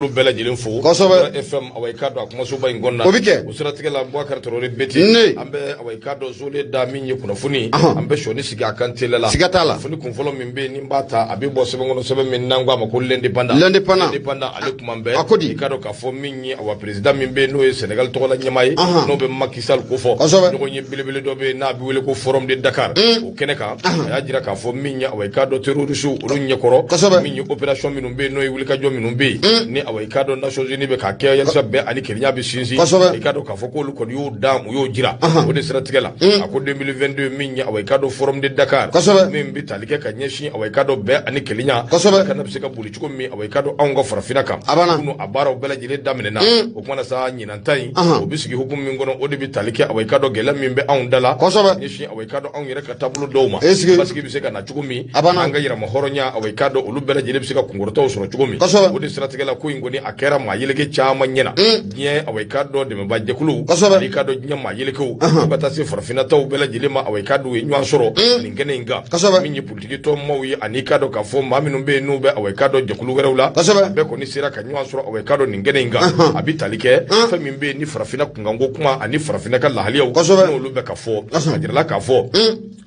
Bɛɛ lajɛlen fo. Kosɛbɛ. FM, awa, i k'a dɔn a kumasoba in kɔnɔna. O bɛ kɛ. O siratigɛ la, Bubakari Tarawele Beti. Ne. An bɛ, awa, i k'a dɔn zole da min ye kunnafoni. Ahan. An bɛ sɔni sigi a kan teliya la. Siga t'a la. Kunnafoni kunfɔlɔ min bɛ yen ni n b'a ta, a bɛ bɔ sɛbɛn kɔnɔ, sɛbɛn min n'an ko a ma ko L'Indépendant. L'Indépendant. L'Indépendant, ale kuma bɛɛ. A ko di? I k'a dɔn k'a fɔ min ye, awa, président min bɛ yen, n'o ye Sénégal tɔgɔla ɲɛmaa ye. Ahan. N'o bɛ Macky Sall ko fɔ. Kosɛbɛ. Ɲɔgɔn ye belebele dɔ bɛ yen n'a bɛ wele ko Forum de Dakar. O kɛnɛ kan, a y'a jira k'a fɔ min ye, awa, i k'a dɔn terroriste olu ɲɛkɔrɔ. Kosɛbɛ. Min ye opération minnu bɛ yen, n'o ye wulikajɔ minnu bɛ yen, ni, awa, i k'a dɔn Nations Unies bɛ k'a kɛ yalisa bɛn ani kelenya bɛ sinsin. Kosɛbɛ. I k'a dɔn k'a fɔ k'olu kɔni y'o dan, u y'o jira. O de siratigɛ la, a ko 2022, min ye, awa, i k'a dɔn Forum de Dakar. Kosɛbɛ. Min bɛ tali kɛ ka ɲɛsin, awa, i k'a dɔn bɛn ani kelenya. Kosɛbɛ. Kana bɛ se ka boli cogo min, awa, i k'a dɔn anw ka farafinna kan. A banna. Kunun, a baaraw bɛɛ lajɛlen daminɛna. O kumana sa, ɲinan ta in, Ahan. o bɛ sigi hukumu min kɔnɔ, o de bɛ tali kɛ, awa, i k'a dɔn gɛlɛya min bɛ anw da la. Kosɛbɛ. Ɲɛsin, awa, i k'a dɔn anw yɛrɛ ka taabolo dɔw ma. Est-ce que- Basigi bɛ se ka na cogo min. A banna. An ka yɛrɛma hɔrɔnya, awa, i k'a dɔn olu bɛɛ lajɛlen bɛ se ka kunkɔrɔtaw sɔrɔ cogo min. Kosɛbɛ. O de siratigɛ la, ko in kɔni a kɛra maa yeleke caman ɲɛna. Diɲɛ, awa, i k'a dɔn dɛmɛbaa jɛkuluw. Kosɛbɛ. Ani i k'a dɔn diɲɛ maa yelekew. Fo ka taa se farafinna taw bɛɛ lajɛlen ma, awa, i k'a dɔn u ye ɲɔgɔn sɔrɔ nin kɛnɛ in kan. Kosɛbɛ. Min ye politiki tɔn maaw ye, ani i k'a dɔn k'a fɔ maa minnu bɛ yen, n'u bɛ, awa, i k'a dɔn jɛkulu wɛrɛw la. Kosɛbɛ. Bɛɛ kɔni sera ka ɲɔgɔn sɔrɔ, awa, i k'a dɔn nin kɛnɛ in kan. A bɛ tali kɛ fɛn min bɛ yen ni farafinna kunkanko kuma ani farafinna ka lahaliyaw. Kosɛbɛ. N'olu bɛ ka fɔ. A jirala k'a fɔ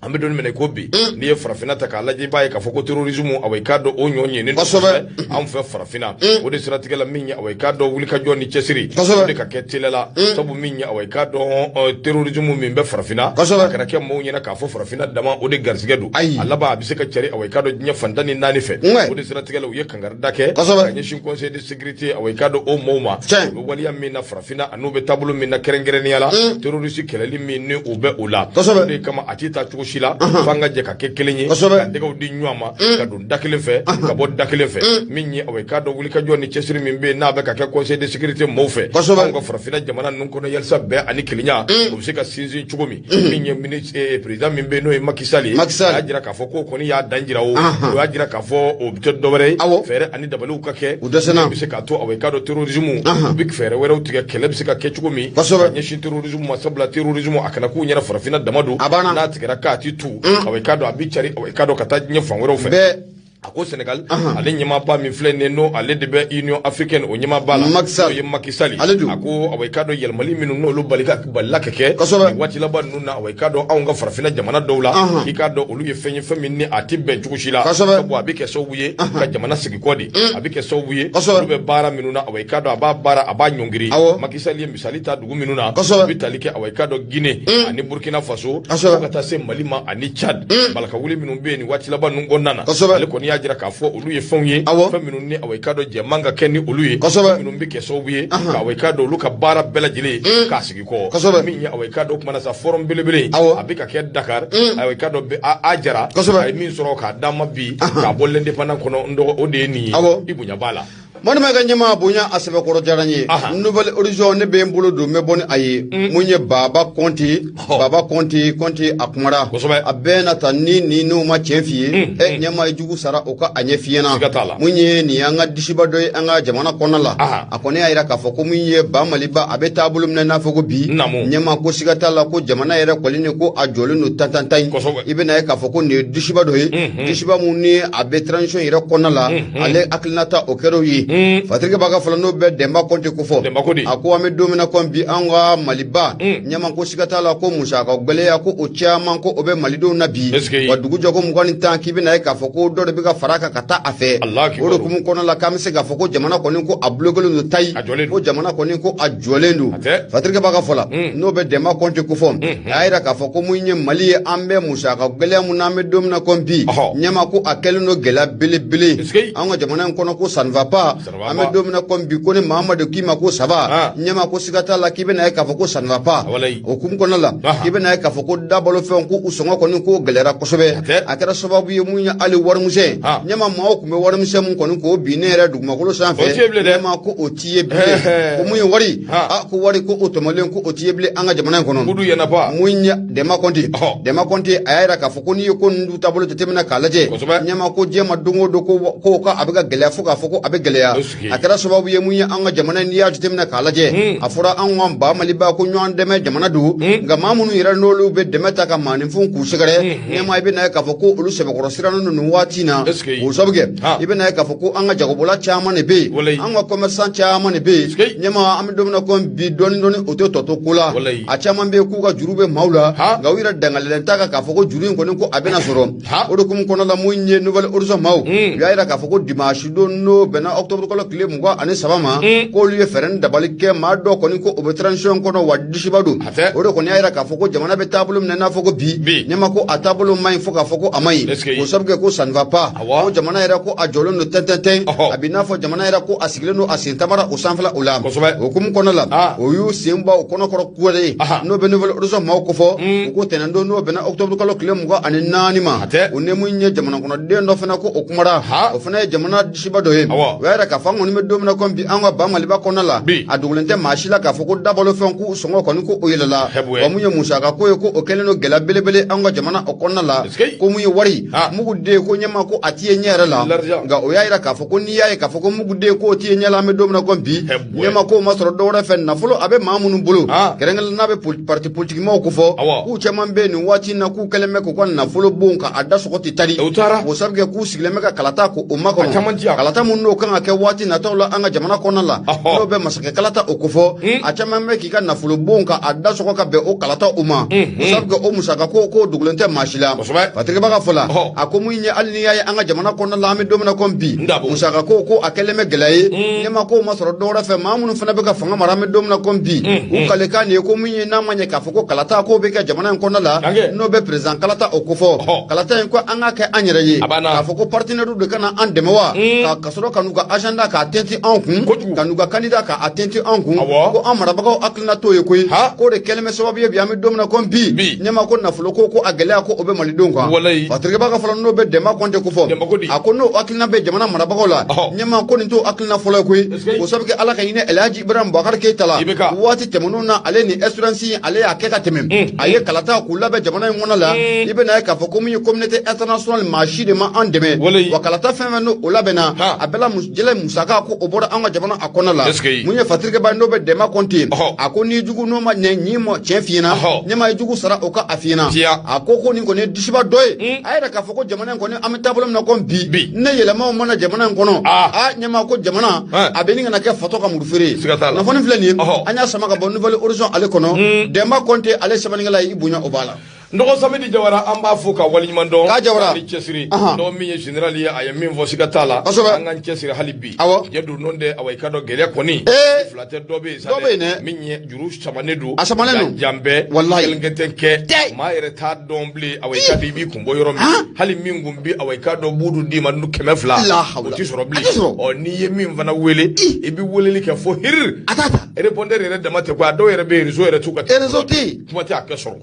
an bɛ don min na i ko bi, n'i ye farafinna ta k'a lajɛ, i b'a ye k'a fɔ ko terrorisme, awa, i k'a dɔn o ɲɔ ɲɛnen don Kosɛbɛ. anw fɛ farafinna. O de siratigɛ la, min ye, awa, i k'a dɔn wulikajɔ ni cɛsiri. Kosɛbɛ. O de ka kɛ teliya la, sabu min ye, awa, i k'a dɔn terrorisme min bɛ farafinna. Kosɛbɛ. A kana kɛ maaw ɲɛna k'a fɔ farafinna dama o de garisɛgɛ don. Ayi. A laban, a bɛ se ka cari, awa, i k'a dɔn diɲɛ fan 14 fɛ. Ouais. O de siratigɛ la, u ye kangarida kɛ. Kosɛbɛ. Ka ɲɛsin Conseil de sécurité, awa, i k'a dɔn o maaw ma. Tiɲɛ. U bɛ waleya min na farafinna, a n'u bɛ taabolo min na kɛrɛnkɛrɛnnenya la, terroriste kɛlɛli min ni o bɛ o la. Kosɛbɛ. O de kama, a tɛ taa cogo si la f'an ka jɛ ka kɛ kelen ye. Kosɛbɛ. Ka tɛgɛw di ɲɔgɔn ma, ka don da kelen fɛ, ka bɔ da kelen fɛ. Min ye, awa, i k'a dɔn wulikajɔ ni cɛsiri min bɛ yen, n'a bɛ ka kɛ Conseil de sécurité maaw fɛ. Kosɛbɛ. Anw ka farafinna jamana ninnu kɔnɔ, yalisa bɛn ani kelenya o bɛ se ka sinsin cogo min. Min ye ministre président min bɛ yen, n'o ye Macky Sall ye. Macky Sall. A y'a jira k'a fɔ k'o kɔni y'a dan jira o. Ahan. O y'a jira k'a fɔ o tɛ dɔwɛrɛ ye. Awɔ. Fɛɛrɛ ani dabaliw ka kɛ. U dɛsɛna. Min bɛ se k'a to, awa, i k'a dɔn terrorisme. Ahan. U bɛ fɛɛrɛ wɛrɛw tigɛ, kɛlɛ bɛ se ka kɛ cogo min. Kosɛbɛ. Ka ɲɛsin terrorisme ma, sabula terrorisme a kana k'u ɲɛna farafinna dama don. A banna. N'a tigɛra k'a ti tu. Awa, i k'a dɔn a bɛ cari, awa, i k'a dɔn ka taa diɲɛ fan wɛrɛw fɛ. Bɛɛ. A ko Sénégal, ale ɲɛmaaba min filɛ nin ye, n'o ale de bɛ Union africaine o ɲɛmaaba la. Macky Sall. N'o ye Macky Sall. Ale dun. A ko, awa, i k'a dɔn yɛlɛmali minnu n'olu bali ka balila ka kɛ. Kosɛbɛ. Nin waati laban ninnu na, awa, i k'a dɔn anw ka farafinna jamana dɔw la. I k'a dɔn olu ye fɛn ye, fɛn min ni a ti bɛn cogo si la. Kosɛbɛ. Sabu a bɛ kɛ sababu ye ka jamana sigi kɔ de. A bɛ kɛ sababu ye. Kosɛbɛ. Olu bɛ baara minnu na, awa, i k'a dɔn a b'a baara, a b'a ɲɔngiri. Awɔ. Macky Sall ye misali ta dugu minnu na. Kosɛbɛ. U bɛ tali kɛ, awa, i k'a dɔn Guinée ani Burkina Faso. Kosɛbɛ. Fo ka taa se Mali ma ani Tchad. Balakawuli minnu bɛ yen nin waati laban ninnu kɔnɔna na. Kosɛbɛ. Ale kɔni y'a jira k'a fɔ olu ye fɛnw ye. Awɔ. Fɛn minnu ni, awa, i k'a dɔn jɛ man ka kɛ ni olu ye. Kosɛbɛ. Fɛn minnu bɛ kɛ sababu ye ka, awa, i k'a dɔn olu ka baara bɛɛ lajɛlen k'a sigi kɔ. Kosɛbɛ. Min ye, awa, i k'a dɔn kumana sa, forum belebele. Awɔ. A bɛ ka kɛ Dakar. Awa, i k'a dɔn a jara. Kosɛbɛ. A ye min sɔrɔ k'a d'an ma bi. K'a bɔ L'Indépendant kɔnɔ, n dɔgɔ, o de ye nin ye. Awɔ. I bonya b'a la. Mɔnimɛ ka ɲɛmaa bonya, a sɛbɛkɔrɔ diyara n ye. Ahan. Nouvel Horizon, ne bɛ n bolo don, n bɛ bɔ ni a ye. Mun ye Baba Kɔnte? Ɔ. Baba Kɔnte, Kɔnte a kumara. Kosɛbɛ. A bɛɛ na ta ni n'o ma tiɲɛ f'i ye, ɛ ɲɛmaa ye jugu sara o ka a ɲɛ f'i ɲɛna. Siga t'a la. Mun ye nin y'an ka disiba dɔ ye an ka jamana kɔnɔna la. Ahan. A kɔni y'a jira k'a fɔ ko mun ye ba Maliba, a bɛ taabolo min na, n'a fɔ ko bi. Naamu. Ɲɛmaa ko siga t'a la ko jamana yɛrɛ kɔni ni ko a jɔlen don tantantan in. Kosɛbɛ. I bɛna ye k'a fɔ ko nin ye disiba dɔ ye. Disiba mun ni a bɛ transition yɛrɛ kɔnɔna la, ale hakilinata o kɛra o ye. Fatirike b'a ka fɔlɔ n'o bɛ Dɛnba Kɔnte ko fɔ. Dɛnba ko di? A ko an bɛ don min na kɔni bi, an ka Maliba, ɲɛma ko siga t'a la ko musaka gɛlɛya ko o caman ko o bɛ malidenw na bi. Est-ce que- Wa dugu jɛ ko 21, k'i bɛna ye k'a fɔ ko dɔ de bɛ ka fara a kan ka taa a fɛ. Allahu akibaru. O de hukumu kɔnɔna la, k'an bɛ se k'a fɔ ko jamana kɔni ko a bloqué don tayi. A jɔlen don. Ko jamana kɔni ko a jɔlen don. A tɛ. Fatirike b'a ka fɔ la n'o bɛ Dɛnba Kɔnte ko fɔ. A y'a jira k'a fɔ ko mun ye Mali ye, an bɛ musaka gɛlɛya mun na, an bɛ don min na kɔni bi. Ɔhɔ. Ɲɛma ko a kɛlen don gɛlɛya belebele. Est-ce que- An ka jamana in kɔnɔ ko ça ne va pas. Ça ne va An pas. bɛ don min na kɔni bi, ko ni Mahamadu k'i ma ko ça va. Ah. Ɲɛma ko siga t'a la k'i bɛna ye k'a fɔ ko ça ne va pas. Walayi. O hukumu kɔnɔna la, Aha. k'i bɛna ye k'a fɔ ko dabalofɛnw ko u sɔngɔ kɔni ko gɛlɛyara kosɛbɛ. A tɛ. A kɛra sababu ye mun ye hali warimisɛn. Ah. Ɲɛma maaw tun bɛ warimisɛn mun kɔni k'o bin ne yɛrɛ dugumakolo sanfɛ. O t'i ye bilen dɛ. Ɲɛma ko o t'i ye bilen. Ɛhɛ. Ko mun ye wari. Ah. Ah, ko wari ko o tɔmɔlen ko o t'i ye bilen an ka jamana in kɔnɔ. Kudu yɛnɛba. Mun ye Dɛnba Kɔnte? Ɔhɔ. Dɛnba Kɔnte a y'a jira k'a fɔ ko n'i ye ko ninnu taabolo jateminɛ k'a lajɛ. Kosɛbɛ. Ɲɛma ko diɲɛ ma don o don ko ko a bɛ ka gɛlɛya fo k'a fɔ ko a bɛ gɛlɛya. gɛlɛya. A kɛra sababu ye mun ye an ka jamana, n'i y'a jateminɛ k'a lajɛ, a fɔra anw ka ba Maliba ko ɲɔgɔn dɛmɛ jamana don, nka maa minnu yɛrɛ n'olu bɛ dɛmɛ ta ka maaninfin k'u sɛgɛrɛ, ɲɛma, i bɛna ye k'a fɔ ko olu sɛbɛkɔrɔ sirannen don nin waati in na. O sabu kɛ, i bɛna ye k'a fɔ ko an ka jagobola caman de bɛ yen, an ka commerçant caman de bɛ yen, ɲɛma, an bɛ don min na komi bi, dɔɔni dɔɔni o tɛ tɔ to ko la. A caman bɛ yen k'u ka juru bɛ maaw la, nka u yɛrɛ dangalen t'a kan k'a fɔ ko juru in kɔni ko a bɛna sɔrɔ. O de hukumu kɔnɔ la, mun ye Nouvel Horizon maaw, u y'a yira k'a fɔ ko dimanche don, n'o bɛnna octobre kalo tile 23 ma, k'olu ye fɛɛrɛ ni dabali kɛ. Maa dɔ kɔni ko o bɛ transition kɔnɔ wa disiba don. O de kɔni y'a yira k'a fɔ ko jamana bɛ taabolo min na, n'a fɔ ko bi, ɲɛma, ko a taabolo man ɲi fo k'a fɔ ko a man ɲi. O sabu kɛ ko ça ne va pas, ko jamana yɛrɛ ko a jɔlen don tɛntɛntɛn, a b'i n'a fɔ jamana yɛrɛ ko a sigilen don a sen tamara o sanfɛla o la. O hukumu kɔnɔ la, o y'u sen bɔ o kɔnɔkɔrɔ kuwɛrɛ ye, n'o bɛ Nouvel Horizon maaw kofɔ. U ko tɛnɛn don, n'o bɛnna octobre kalo tile 24 ma, o ni mun ye jamana kɔnɔden dɔ fana ko o kumara, o fana ye jamana disiba dɔ ye. O y'a yira k'a fɔ an kɔni bɛ don min na komi bi, an ka ba Maliba kɔnɔna la, a dogolen tɛ maa si la k'a fɔ ko dabalo fɛn k'u sɔngɔ kɔni ko o yɛlɛla. Wa mun ye musaka ko ye, ko o kɛlen don gɛlɛya belebele an ka jamana o kɔnɔna la, ko mun ye wari mugu den ko ɲɛma ko a ti ye ɲɛ yɛrɛ la. Nka o y'a yira k'a fɔ ko n'i y'a ye k'a fɔ ko mugu den k'o ti ye ɲɛ la, an bɛ don min na komi bi, ɲɛma, k'o ma sɔrɔ dɔwɛrɛ fɛ, nafolo a bɛ maa minnu bolo, kɛrɛnkɛrɛnnen n'a bɛ parti politique maaw ko fɔ, k'u caman bɛ nin waati in na k'u kɛlen bɛ k'u ka nafolo bon ka a da sɔgɔ ti tari. O sabu kɛ k'u sigilen bɛ ka kalata ko o makɔnɔ, kalata minnu n'o kan ka kɛ waati nataw la an ka jamana kɔnɔna la, n'o bɛ masakɛ kalata o kofɔ. A caman bɛ k'i ka nafolo bon ka a da sɔgɔ ka bɛn o kalata o ma. O sabu kɛ o musaka ko k'o dogolen tɛ maa si la. Patrick ba ka fɔ la, a ko mun ye, hali n'i y'a ye an ka jamana kɔnɔna la, an bɛ don min na komi bi, musaka ko ko a kɛlen bɛ gɛlɛya ye, ɲɛma, k'o ma sɔrɔ dɔwɛrɛ fɛ, maa minnu fana bɛ ka fanga mara, an bɛ don min na komi bi, u kalekan nin ye ko mun ye, n'a ma ɲɛ k'a fɔ ko kalata ko bɛ kɛ jamana in kɔnɔna la, n'o bɛ président kalata o kofɔ, kalata in ko an k'a kɛ an yɛrɛ ye, k'a fɔ ko partenaire de kana an dɛmɛ wa ka sɔrɔ ka n'u ka agenda k'a tɛnti anw kun, ka n'u ka candidat k'a tɛnti anw kun, ko an marabagaw hakilina t'o ye koyi. K'o de kɛlen bɛ sababu ye bi, an bɛ don min na komi bi, ɲɛma, ko nafolo ko ko a gɛlɛya ko o bɛ malidenw kan. Patrick ba ka fɔlɔ, n'o bɛ Dɛnba Kɔnte ko fɔ, a ko n'o hakilina bɛ jamana marabagaw la, ɲɛma, ko nin t'o hakilina fɔlɔ ye koyi. O sabu kɛ Ala ka hinɛ Elhaji Ibrahim Boubacar Keïta la, waati tɛmɛnenw na, ale ni expérience ale y'a kɛ ka tɛmɛ, a ye kalata k'u labɛn jamana in kɔnɔ la, i bɛna ye k'a fɔ ko min ye communauté internationale, maa si de ma an dɛmɛ wa. Kalata fɛn fɛn n'o o labɛnna, a bɛɛ la jɛlɛ musaka ko o bɔra an ka jamana a kɔnɔ la. Mun ye Patrick Ba, n'o bɛ Dɛnba Kɔnte, a ko n'i jugu n'o ma ɲɛ ɲi ma tiɲɛ f'i ɲɛna, ɲɛma ye jugu sara o ka a f'i ɲɛna. A ko ko nin kɔni ye disiba dɔ ye. A yɛrɛ k'a fɔ ko jamana in kɔni, an bɛ taabolo min na komi bi, ne yɛlɛmaw mana jamana in kɔnɔ, a ɲɛma, ko jamana a bɛ nin kana kɛ fatɔ ka muru feere ye. Kunnafoni filɛ nin ye, an y'a sama ka bɔ Nouvel Horizon ale kɔnɔ. Dɛnba Kɔnte ale sɛbɛnnikɛla ye, i bonya o b'a la. N dɔgɔ Samedi Jawara, an b'a fo ka waleɲuman dɔn. K'a Jawara. Ni cɛsiri dɔgɔ min ye général ye, a ye min fɔ, siga t'a la. An k'an cɛsiri hali bi. Jɛ don n'o tɛ, awa, i ka dɔn gɛlɛya kɔni fila tɛ, dɔ bɛ yen sa. Dɔ bɛ yen dɛ. Min ye juru samanen don. A samanen don. Jan bɛɛ. Walayi. Kelen tɛ kɛ. Maa yɛrɛ t'a dɔn bilen, awa, i ka dɔn i b'i kun bɔ yɔrɔ min. Hali min kun bi, awa, i ka dɔn budu d'i ma 200. La hawla. O ti sɔrɔ bilen. A tɛ sɔrɔ. Ɔ, n'i ye min fana wele, i bɛ weleli kɛ fo hiri. A t'a ta. Répondeur yɛrɛ dama tɛ ko a dɔw yɛrɛ bɛ yen, réseau yɛrɛ t'u ka. Réseau tɛ yen. Kuma tɛ a kɛ sɔrɔ.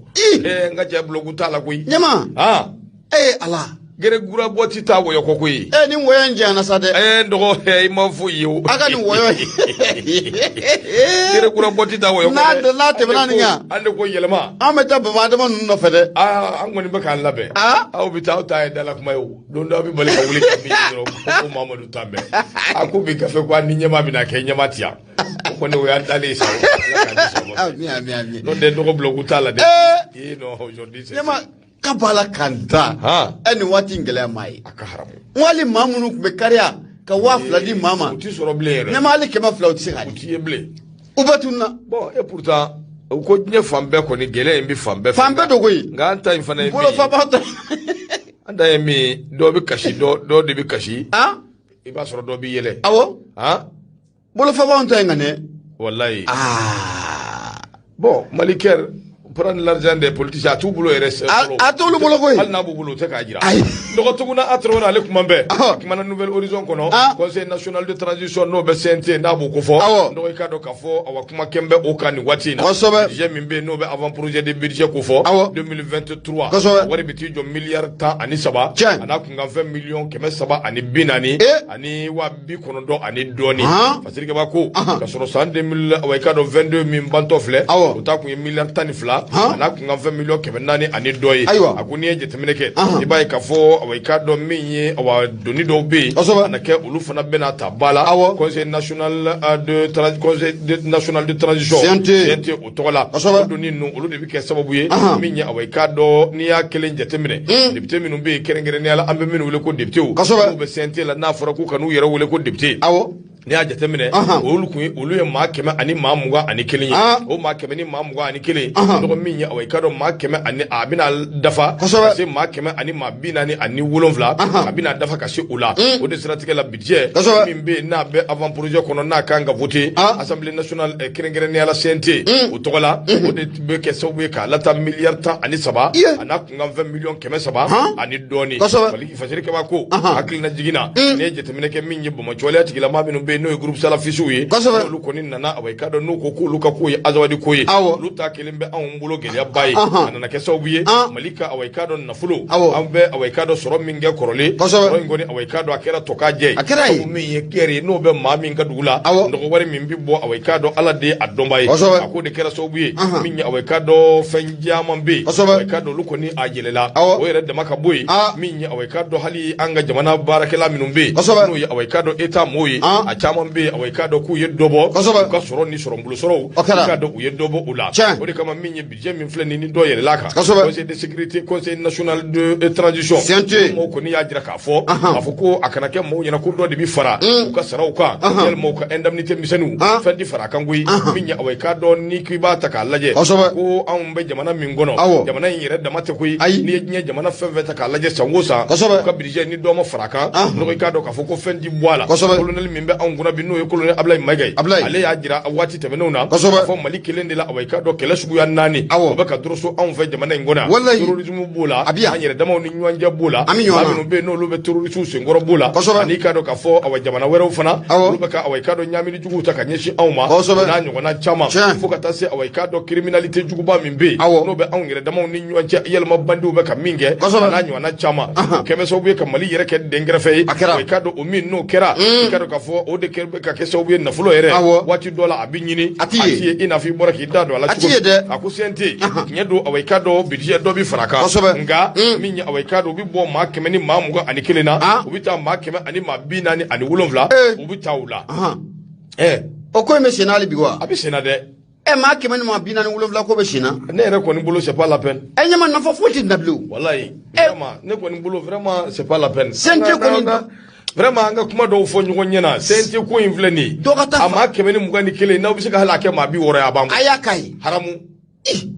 N ka cɛ, bulonku t'a la koyi. Ɲɛma. Ee Ala. Gɛrɛ gura bɔ ti taa wɔyɔ kɔ koyi. Ee, nin wɔyɔ in janyana sa dɛ. N dɔgɔ, i ma foyi ye o. A ka nin wɔyɔ. Gɛrɛ gura bɔ ti taa wɔyɔ kɔ. N'a n'a tɛmɛna nin kan. An de ko yɛlɛma. An bɛ taa Baba Adama ninnu nɔfɛ dɛ. Aa, an kɔni bɛ k'an labɛn. Aw bɛ taa, aw ta ye dala kuma ye o. Don dɔ aw bɛ bali ka wuli ka bin dɔrɔn ko Mamadu tan bɛɛ. A ko bi gafe ko a ni ɲɛma bɛna kɛ ɲɛma ti yan. O kɔni o y'an dalen ye sa. Ami ami ami. N'o tɛ dɔgɔ bulonku t'a la dɛ. Ee non, aujourd'hui c'est. Ɲɛma ka b'a la k'an da. Ɛ, nin waati in gɛlɛya maa ye. A ka haramu. N ko hali maa minnu tun bɛ kariya ka 2000 di maa ma. U ti sɔrɔ bilen yɛrɛ. Ɲɛma, hali 200 u ti se k'a U di. ti ye bilen. U bɛɛ tununa. Bon, et pourtant u ko diɲɛ fan bɛɛ kɔni gɛlɛya in bɛ fan bɛɛ fɛ. Fan bɛɛ dogo yen. Nka an ta in fana ye min ye. Bolofabaw ta. An ta ye min ye, dɔ bɛ kasi, dɔ de bɛ kasi. I b'a sɔrɔ dɔ bɛ yɛlɛ. Awɔ. Bolofabaw ta in ka nɛ. Walayi. Bon, Maliker prendre l'argent des politiciens, a t'u bolo yɛrɛ. A t'olu bolo koyi. Hali n'a b'u bolo, u tɛ k'a jira. Ayi. Dɔgɔ Tuguna a Traoré, ale kuma bɛɛ. A kumana Nouvel Horizon kɔnɔ. Conseil national de transition, n'o bɛ CNT, n'a b'o kofɔ. Dɔgɔ, i k'a dɔn k'a fɔ, awa, kuma kɛn bɛ o kan nin waati in na. Budget min bɛ yen, n'o bɛ avant projet de budget kofɔ. 2023. Wari bɛ t'i jɔ miliyari 13. A n'a kunkanfɛn miliyɔn 340. Ani 90 ani dɔɔni. Fasirikɛba ko. Ka sɔrɔ san 2000, awa, i k'a dɔn 22 min bantɔ filɛ. O ta kun ye miliyari 12. a n'a kunkanfɛn miliyɔn 400 ani dɔ ye. Ayiwa. A ko n'i ye jateminɛ kɛ, i b'a ye k'a fɔ, awa, i k'a dɔn min ye, awa, doni dɔw bɛ yen, a na kɛ olu fana bɛna ta ba la. Conseil national de transition, CNT. CNT, o tɔgɔ la. O doni ninnu, olu de bɛ kɛ sababu ye min ye, awa, i k'a dɔn n'i y'a kelen jateminɛ, député minnu bɛ yen, kɛrɛnkɛrɛnnenya la an bɛ minnu wele ko député, n'u bɛ CNT la, n'a fɔra k'u ka n'u yɛrɛ wele ko député, n'i y'a jateminɛ, olu kun ye, olu ye maa 121 ye. O maa 121, dɔgɔ min ye, awa, i k'a dɔn maa kɛmɛ ani a bɛna dafa ka se maa 147, a bɛna dafa ka se o la. O de siratigɛ la, budget min bɛ yen n'a bɛ avant projet kɔnɔ, n'a kan ka voter Assemblée nationale, kɛrɛnkɛrɛnnenya la CNT, o tɔgɔ la, o de bɛ kɛ sababu ye k'a lata miliyari 13, a n'a kunkanfɛn miliyɔn 300 ani dɔɔni. Fasiri Kaba ko hakilina jiginna, n'i ye jateminɛ kɛ, min ye bamakɔliya tigilamaa minnu bɛ yen, n'o ye groupe salafisiw ye, n'olu kɔni nana, awa, i k'a dɔn n'u ko k'olu ka ko ye Azawadi ko ye, olu ta kelen bɛ anw bolo gɛlɛyaba ye. A nana kɛ sababu ye Mali ka, awa, i k'a dɔn nafolo, an bɛ, awa, i k'a dɔn sɔrɔ min kɛ kɔrɔlen, sɔrɔ in kɔni, awa, i k'a dɔn a kɛra tɔ k'a jɛ ye. A kɛra ye. Sabu min ye guerre ye, n'o bɛ maa min ka dugu la, nɔgɔ wari min bɛ bɔ, awa, i k'a dɔn Ala de ye a dɔnba ye. A ko de kɛra sababu ye min ye, awa, i k'a dɔn fɛn caman bɛ yen, awa, i k'a dɔn olu kɔni a yɛlɛla. O yɛrɛ dama ka bɔ yen, min ye, awa, i k'a dɔn hali an ka jamana baarakɛla minnu bɛ yen, n'o ye, awa, i k'a dɔn État mɔɔw ye, a caman bɛ yen, awa, i k'a dɔn k'u ye dɔ bɔ u ka sɔrɔ ni sɔrɔ bolo sɔrɔw, i k'a dɔn u ye dɔ bɔ o la. O de kama, min ye budget min filɛ nin ni dɔ yɛlɛla kan, conseil de sécurité, conseil national de transition, CNT, mɔgɔw kɔni y'a jira k'a fɔ ko a kana kɛ mɔgɔw ɲɛna ko dɔ de bɛ fara u ka saraw kan, yalima u ka indemnité misɛnninw, fɛn tɛ fara a kan koyi. Min ye, awa, i k'a dɔn ni k'i b'a ta k'a lajɛ, ko anw bɛ jamana min kɔnɔ, jamana in yɛrɛ dama tɛ koyi. N'i ye diɲɛ jamana fɛn fɛn ta k'a lajɛ, san o san, u ka budget, ni dɔ ma fara a kan, donc i k'a dɔn k'a fɔ ko fɛn ti bɔ a la. Colonel min bɛ anw kunna bi, n'o ye colonel Ablaye Mayiga ye, ale y'a jira waati tɛmɛnenw na k'a fɔ Mali kelen de la, awa, i k'a dɔn kɛlɛ suguya naani, o bɛ ka doroso anw fɛ jamana in kɔnɔ yan. Terrorisme b'o la, an yɛrɛ damaw ni ɲɔgɔn cɛ b'o la, maa minnu bɛ yen n'olu bɛ terroristes senkɔrɔ b'o la, ani i k'a dɔn k'a fɔ, awa, jamana wɛrɛw fana, olu bɛ ka, awa, i k'a dɔn ɲamini juguw ta ka ɲɛsin anw ma, o n'a ɲɔgɔnna caman, fo ka taa se, awa, i k'a dɔn criminalité juguba min bɛ yen, n'o bɛ anw yɛrɛ damaw ni ɲɔgɔn cɛ, yɛlɛma bandiw bɛ ka min kɛ, n'a ɲɔgɔnna caman, o kɛmɛ sababu ye ka Mali yɛrɛ kɛ dɛnkɛrɛfɛ ye. I k'a dɔn o min n'o kɛra, i k'a dɔn k'a fɔ o de kɛ ka kɛ sababu ye nafolo yɛrɛ, waati dɔ la a bɛ ɲini, a ti ye, i n'a fɔ i bɔra k'i da don a la cogo min. A ko CNT, tiɲɛ don, awa, i k'a dɔn budget dɔ bɛ fara a kan, nka min ye, awa, i k'a dɔn u bɛ bɔ maa 121 na, u bɛ taa maa 147, u bɛ taa u la. O ko in bɛ senna hali bi wa? A bɛ senna dɛ. Ɛ, maa 147 ko bɛ senna. Ne yɛrɛ kɔni bolo, c'est pas la peine. Ɛ, ɲɛma, nafa foyi tɛ nin na bilen. Walayi, vraiment, ne kɔni bolo, vraiment, c'est pas la peine. CNT kɔni. Vraiment, an ka kuma dɔw fɔ ɲɔgɔn ɲɛna. CNT ko in filɛ nin ye. Dɔ ka taa. A maa 121, n'aw bɛ se ka hali a kɛ maa 60 ye, a b'an bolo. A y'a k'a ye. Haramu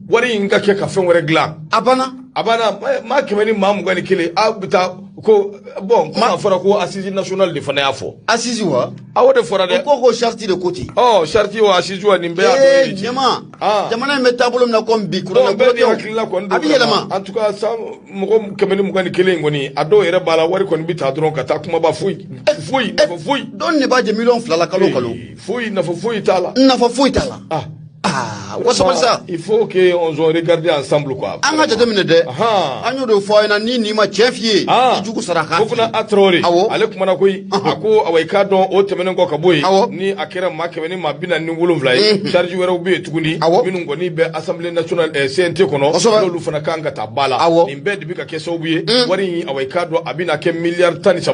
wari in ka kɛ ka fɛn wɛrɛ dilan. A banna. A banna. Maa 121, aw bɛ taa ko bon, kuma fɔra ko assise nationale de fana y'a fɔ. Assise wa? Awɔ, de fɔra dɛ. O ko charte de ko ten. Ɔ, charte o, assise wa, nin bɛɛ y'a dɔ ye. Ɲɛma, jamana in bɛ taabolo min na komi bi. Kuranɛ bɛɛ ni hakilina kɔni don. A bɛ yɛlɛma. En tout cas, san mɔgɔ 121 in kɔni, a dɔw yɛrɛ b'a la, wari kɔni bɛ taa dɔrɔn ka taa kumaba, foyi foyi, nafa foyi. Dɔnni de b'a jɛ miliyɔn 2 la kalo o kalo. Foyi, nafa foyi t'a la. Nafa foyi t'a la. Ah. Ah, wa sabali sa. Il faut que on se regarde ensemble, quoi. An ka jateminɛ dɛ. An y'o de fɔ a ɲɛna, ni nin ma tiɲɛ f'i ye, i jugu sara k'a f'i ye. Fofana a Traoré. Ale kumana koyi. A ko, awa, i k'a dɔn o tɛmɛnen kɔ ka bɔ yen. Ni a kɛra maa 147 ye. Charge wɛrɛw bɛ yen tuguni. Minnu kɔni bɛ Assemblée nationale, CNT kɔnɔ. N'olu fana kan ka taa ba la. Nin bɛɛ de bɛ ka kɛ sababu ye. Wari in, awa, i k'a dɔn a bɛna kɛ miliyari 13. A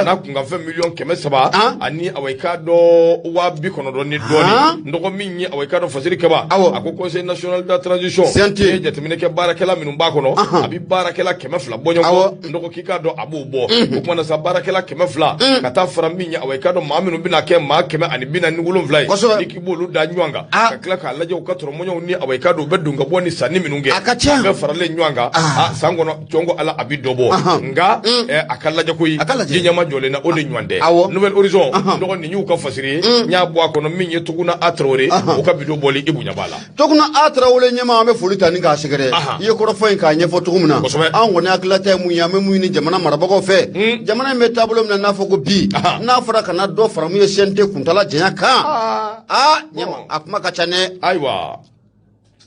n'a kunkanfɛn miliyɔn 300. Ani, awa, i k'a dɔn 90,000 ni dɔɔnin. N dɔgɔ min ye, awa, i k'a dɔn Fasiri Kaba. A ko conseil national de la transition. CNT. N'i ye jateminɛ kɛ baarakɛla minnu b'a kɔnɔ, a bɛ baarakɛla 200 bɔ ɲɔgɔn kɔ. N dɔgɔ k'i k'a dɔn a b'o bɔ. O kumana sa, baarakɛla 200 ka taa fara min ye, awa, i k'a dɔn maa minnu bɛna kɛ maa 147 ye. Ni k'i b'olu da ɲɔgɔn kan. Ka tila k'a lajɛ u ka tɔrɔmɔɲɔgɔnw ni, awa, i k'a dɔn u bɛ don ka bɔ ni sanni minnu kɛ. A ka ca. A bɛɛ faralen ɲɔgɔn kan. San kɔnɔ, jɔn ko Ala, a bɛ dɔ bɔ. Nka a ka lajɛ koyi. A ka lajɛ. Ji ɲɛma jɔlen na, o de ɲɔgɔn tɛ. Nouvel Horizon, dɔgɔ nin y'u ka fasiri ye. N y'a bɔ a kɔnɔ, min ye Tuguna A Traoré, o ka vidéo bɔli, i bonya b'a la. Toguna a Tarawele, ɲɛma, an bɛ foli ta ni k'a sɛgɛrɛ. I ye kɔrɔfɔ in k'a ɲɛfɔ cogo min na, an kɔni hakililata ye mun ye, an bɛ mun ɲini jamana marabagaw fɛ, jamana in bɛ taabolo min na, n'a fɔ ko bi n'a fɔra ka na dɔ fara mun ye CNT kuntala janya kan, aa ɲɛma, a kuma ka ca dɛ. Ayiwa.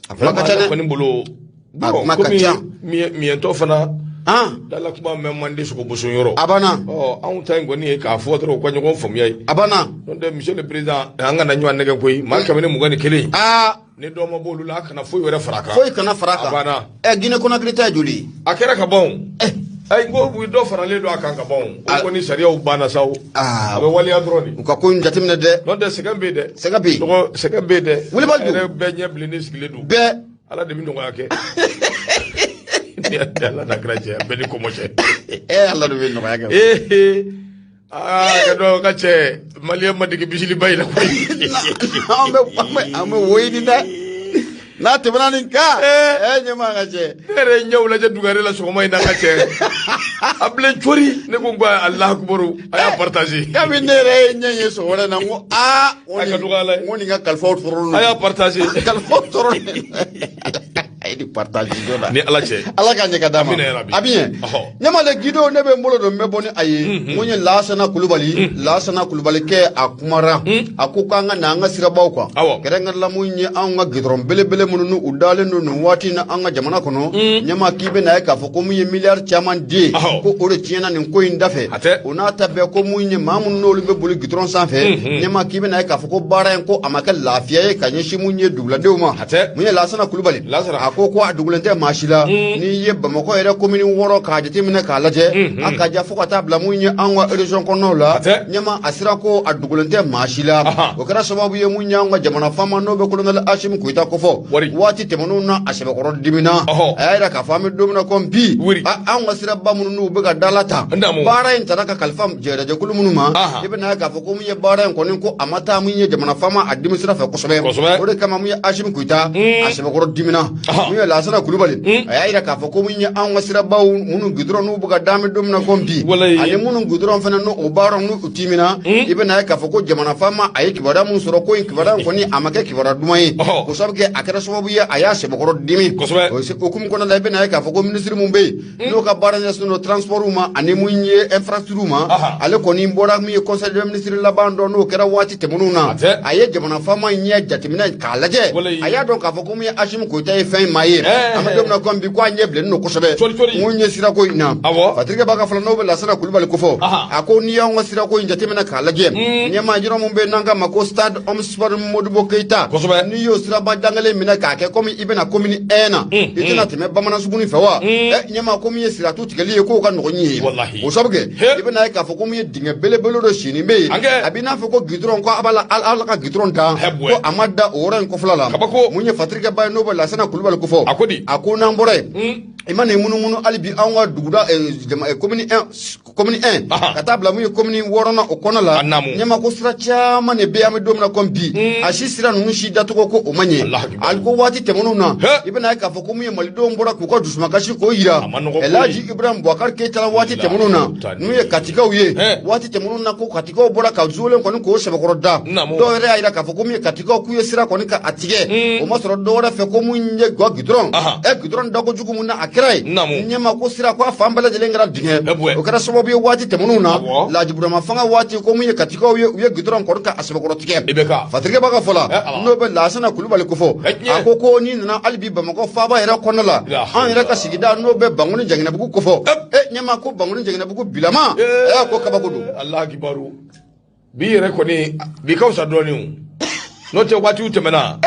A kuma ka ca dɛ. Kɔni bolo. A kuma ka ca. Miyɛntɔ fana. Dala kuma mɛn man di sogo boso yɔrɔ. A banna. Ɔ, anw ta in kɔni ye k'a fɔ dɔrɔn u ka ɲɔgɔn faamuya ye. A banna. N'o tɛ, monsieur le président, an kana ɲɔgɔn nɛgɛ koyi. Maa 121. Ni dɔ ma b'olu la, a kana foyi wɛrɛ fara a kan. Foyi kana fara a A kan. banna. Ɛ, Guinée Conakry ta ye joli ye? A kɛra ka ban o. Ayi, n ko u dɔ faralen don a kan ka ban o. O kɔni sariyaw banna sa o. A bɛ waleya dɔrɔn de. U ka ko in jateminɛ dɛ. N'o tɛ, sɛgɛn bɛ yen dɛ. Sɛgɛn bɛ yen. Dɔgɔ, sɛgɛn bɛ yen dɛ. Wulibali don. A yɛrɛ bɛɛ ɲɛ bilennen sigilen don. Bɛɛ. Ala de bɛ nɔgɔya kɛ. Ni Ala n'a kɛra cɛ, bɛɛ ni kɔmɔ cɛ. Ɛ, Ala de bɛ nɔgɔya kɛ. Ee, aa, ka dɔn ka cɛ maliyɛn ma dege bisiliba in la koyi. An bɛ wo ɲini dɛ. N'a tɛmɛna nin kan. Ɛ, ɲɛmaa ka cɛ. Ne yɛrɛ ye ɲɛw lajɛ dugare la sɔgɔma in na, ka cɛ. A bilen cori, ne ko n ko Alahu akibaru, a y'a partager. Kabi ne yɛrɛ ye ɲɛ ye sɔgɔma in na, n ko aa. A ka dɔgɔ Ala ye. N ko nin ka kalifaw tɔɔrɔlen A y'a partager. Kalifaw tɔɔrɔlen. A ye nin partage joona. Ni Ala cɛ. Ala k'a ɲɛ ka d'a ma. Amina yarabi. A bɛ ɲɛ. Ɲamale Gido, ne bɛ n bolo don, n bɛ bɔ ni a ye. N ko n ye Lasana Kulubali. Lasana Kulubali kɛ, a kumara. A ko k'an ka na an ka sirabaw kan. Kɛrɛnkɛrɛnla mun ye anw ka gidɔrɔn belebele minnu n'u dalen don nin waati in na an ka jamana kɔnɔ. Ɲama, k'i bɛ na ye k'a fɔ ko mun ye miliyari caman di ye. Ko o de tiɲɛna nin ko in dafɛ. A tɛ. O n'a ta bɛɛ, ko mun ye maa minnu n'olu bɛ boli gidɔrɔn sanfɛ. Ɲama, k'i bɛ na ye k'a fɔ ko baara in, ko a ma kɛ lafiya ye ka ɲɛsin mun ye duguladenw ma. A tɛ. Mun ye Lasana Kulubali. Lasana. A ko ko a dugulen tɛ maa si la. N'i ye Bamakɔ yɛrɛ komini 6 k'a jateminɛ k'a lajɛ, a ka ja fo ka taa bila mun ye anw ka région kɔnɔnaw la. A tɛ. Ɲɛma, a sira ko a dugulen tɛ maa si la. O kɛra sababu ye mun ye anw ka jamana faama n'o bɛ colonel Asimi Goyita kofɔ. Wari. Waati tɛmɛnenw na, a sɛbɛkɔrɔ dimina. A y'a yira k'a fɔ an bɛ don min na komi bi, anw ka siraba minnu n'u bɛ ka dala ta, baara in tara ka kalifa jɛrɛjɛkulu minnu ma, i bɛna ye k'a fɔ ko mun ye baara in kɔni, ko a ma taa mun ye jamana faama a dimi sira fɛ kosɛbɛ. O de kama mun ye Asimi Goyita, a sɛbɛkɔrɔ dimina. Mun ye Lasana Kulubali, a y'a yira k'a fɔ ko mun ye anw ka sirabaw minnu gidɔrɔn n'u bɛ ka da an bɛ don min na komi bi, ani minnu gidɔrɔn fana n'o o baaraw n'u timina, i bɛna ye k'a fɔ ko jamana faama a ye kibaruya mun sɔrɔ, ko in kibaruya in kɔni a ma kɛ kibaruya duman ye. O sababu kɛ a kɛra sababu ye a y'a sɛbɛkɔrɔ dimi. O hukumu kɔnɔna la, i bɛna ye k'a fɔ ko minisiri mun bɛ yen n'o ka baara ɲɛsinnen don transport ma ani mun ye infrastructure ma, ale kɔni bɔra mun ye conseil des ministres laban dɔ n'o kɛra waati tɛmɛnenw na, a ye jamana faama in ɲɛ jateminɛ k'a lajɛ, a y'a dɔn k'a fɔ ko mun ye Asimi Goyita ye fɛn maa ye an bɛ don min na komi bi, ko a ɲɛ bilennen don kosɛbɛ mun ye sirako in na. Fatirikɛ b'a ka fɔlɔ n'o bɛ Lasana Kulubali kofɔ, a ko n'i y'anw ka sirako in jateminɛ k'a lajɛ, ɲɛmaa, yɔrɔ mun bɛ yen n'an k'a ma ko stade omnisport Modibo Keyita, n'i y'o siraba dankelen minɛ k'a kɛ komi i bɛna commune 1 na, i tɛna tɛmɛ bamanan suguni fɛ wa? Ɛ, ɲɛmaa, ko min ye siratu tigɛli ye, k'o ka nɔgɔn ye. O sababu kɛ i bɛna ye k'a fɔ ko min ye dingɛ belebele dɔ senni bɛ yen, a b'i n'a fɔ ko gidɔrɔn, ko a b'a la Ala ka gidɔrɔn dan, ko a ma da o yɔrɔ in kɔfɛla la. Mun ye Fatirikɛ ba ye n'o bɛ Lasana Kulubali kofɔ, a ko n'an bɔra yen, i ma nin munumunu hali bi anw ka duguda commune 1, commune 1 ka taa bila mun ye commune 6nan o kɔnɔ la, ɲɛma, ko sira caman de bɛ yen an bɛ don min na komi bi, a si sira ninnu si dacogo ko o ma ɲɛ. Hali ko waati tɛmɛnenw na, i bɛna ye k'a fɔ ko mun ye malidenw bɔra k'u ka dusumakasi k'o yira Elhaji Ibrahim Boubacar Keita la waati tɛmɛnenw na, n'u ye Katikaw ye waati tɛmɛnenw na, ko Katikaw bɔra ka zolen kɔni k'o sɛbɛkɔrɔ da. Dɔw yɛrɛ y'a yira k'a fɔ ko mun ye Katikaw k'u ye sira kɔni ka a tigɛ, o ma sɔrɔ dɔw wɛrɛ fɛ, ko mun ye gɔ gidɔrɔn, ɛ, gidɔrɔn dako jugu mun na a kɛra yen. Ɲɛma, ko sira ko a fan bɛɛ lajɛlen kɛra dingɛ. O kɛra sababu ye waati tɛmɛnenw na, Laji Burama fanga waati, ko mun ye Katikaw ye, u ye gidɔrɔn kɔni ka a sɛbɛkɔrɔ tigɛ. Fatirikɛ b'a ka fɔ la n'o bɛ Lasana Kulubali kofɔ, a ko ko n'i nana hali bi Bamakɔ faaba yɛrɛ kɔnɔna la, an yɛrɛ ka sigida n'o bɛ Bankoni Janginɛbugu kofɔ, e ɲɛma, ko Bankoni Janginɛbugu bilama, ɛ, ko kabako don. Alahu akibaru. Bi yɛrɛ kɔni, bi ka fisa dɔɔnin o, n'o tɛ waatiw tɛmɛna.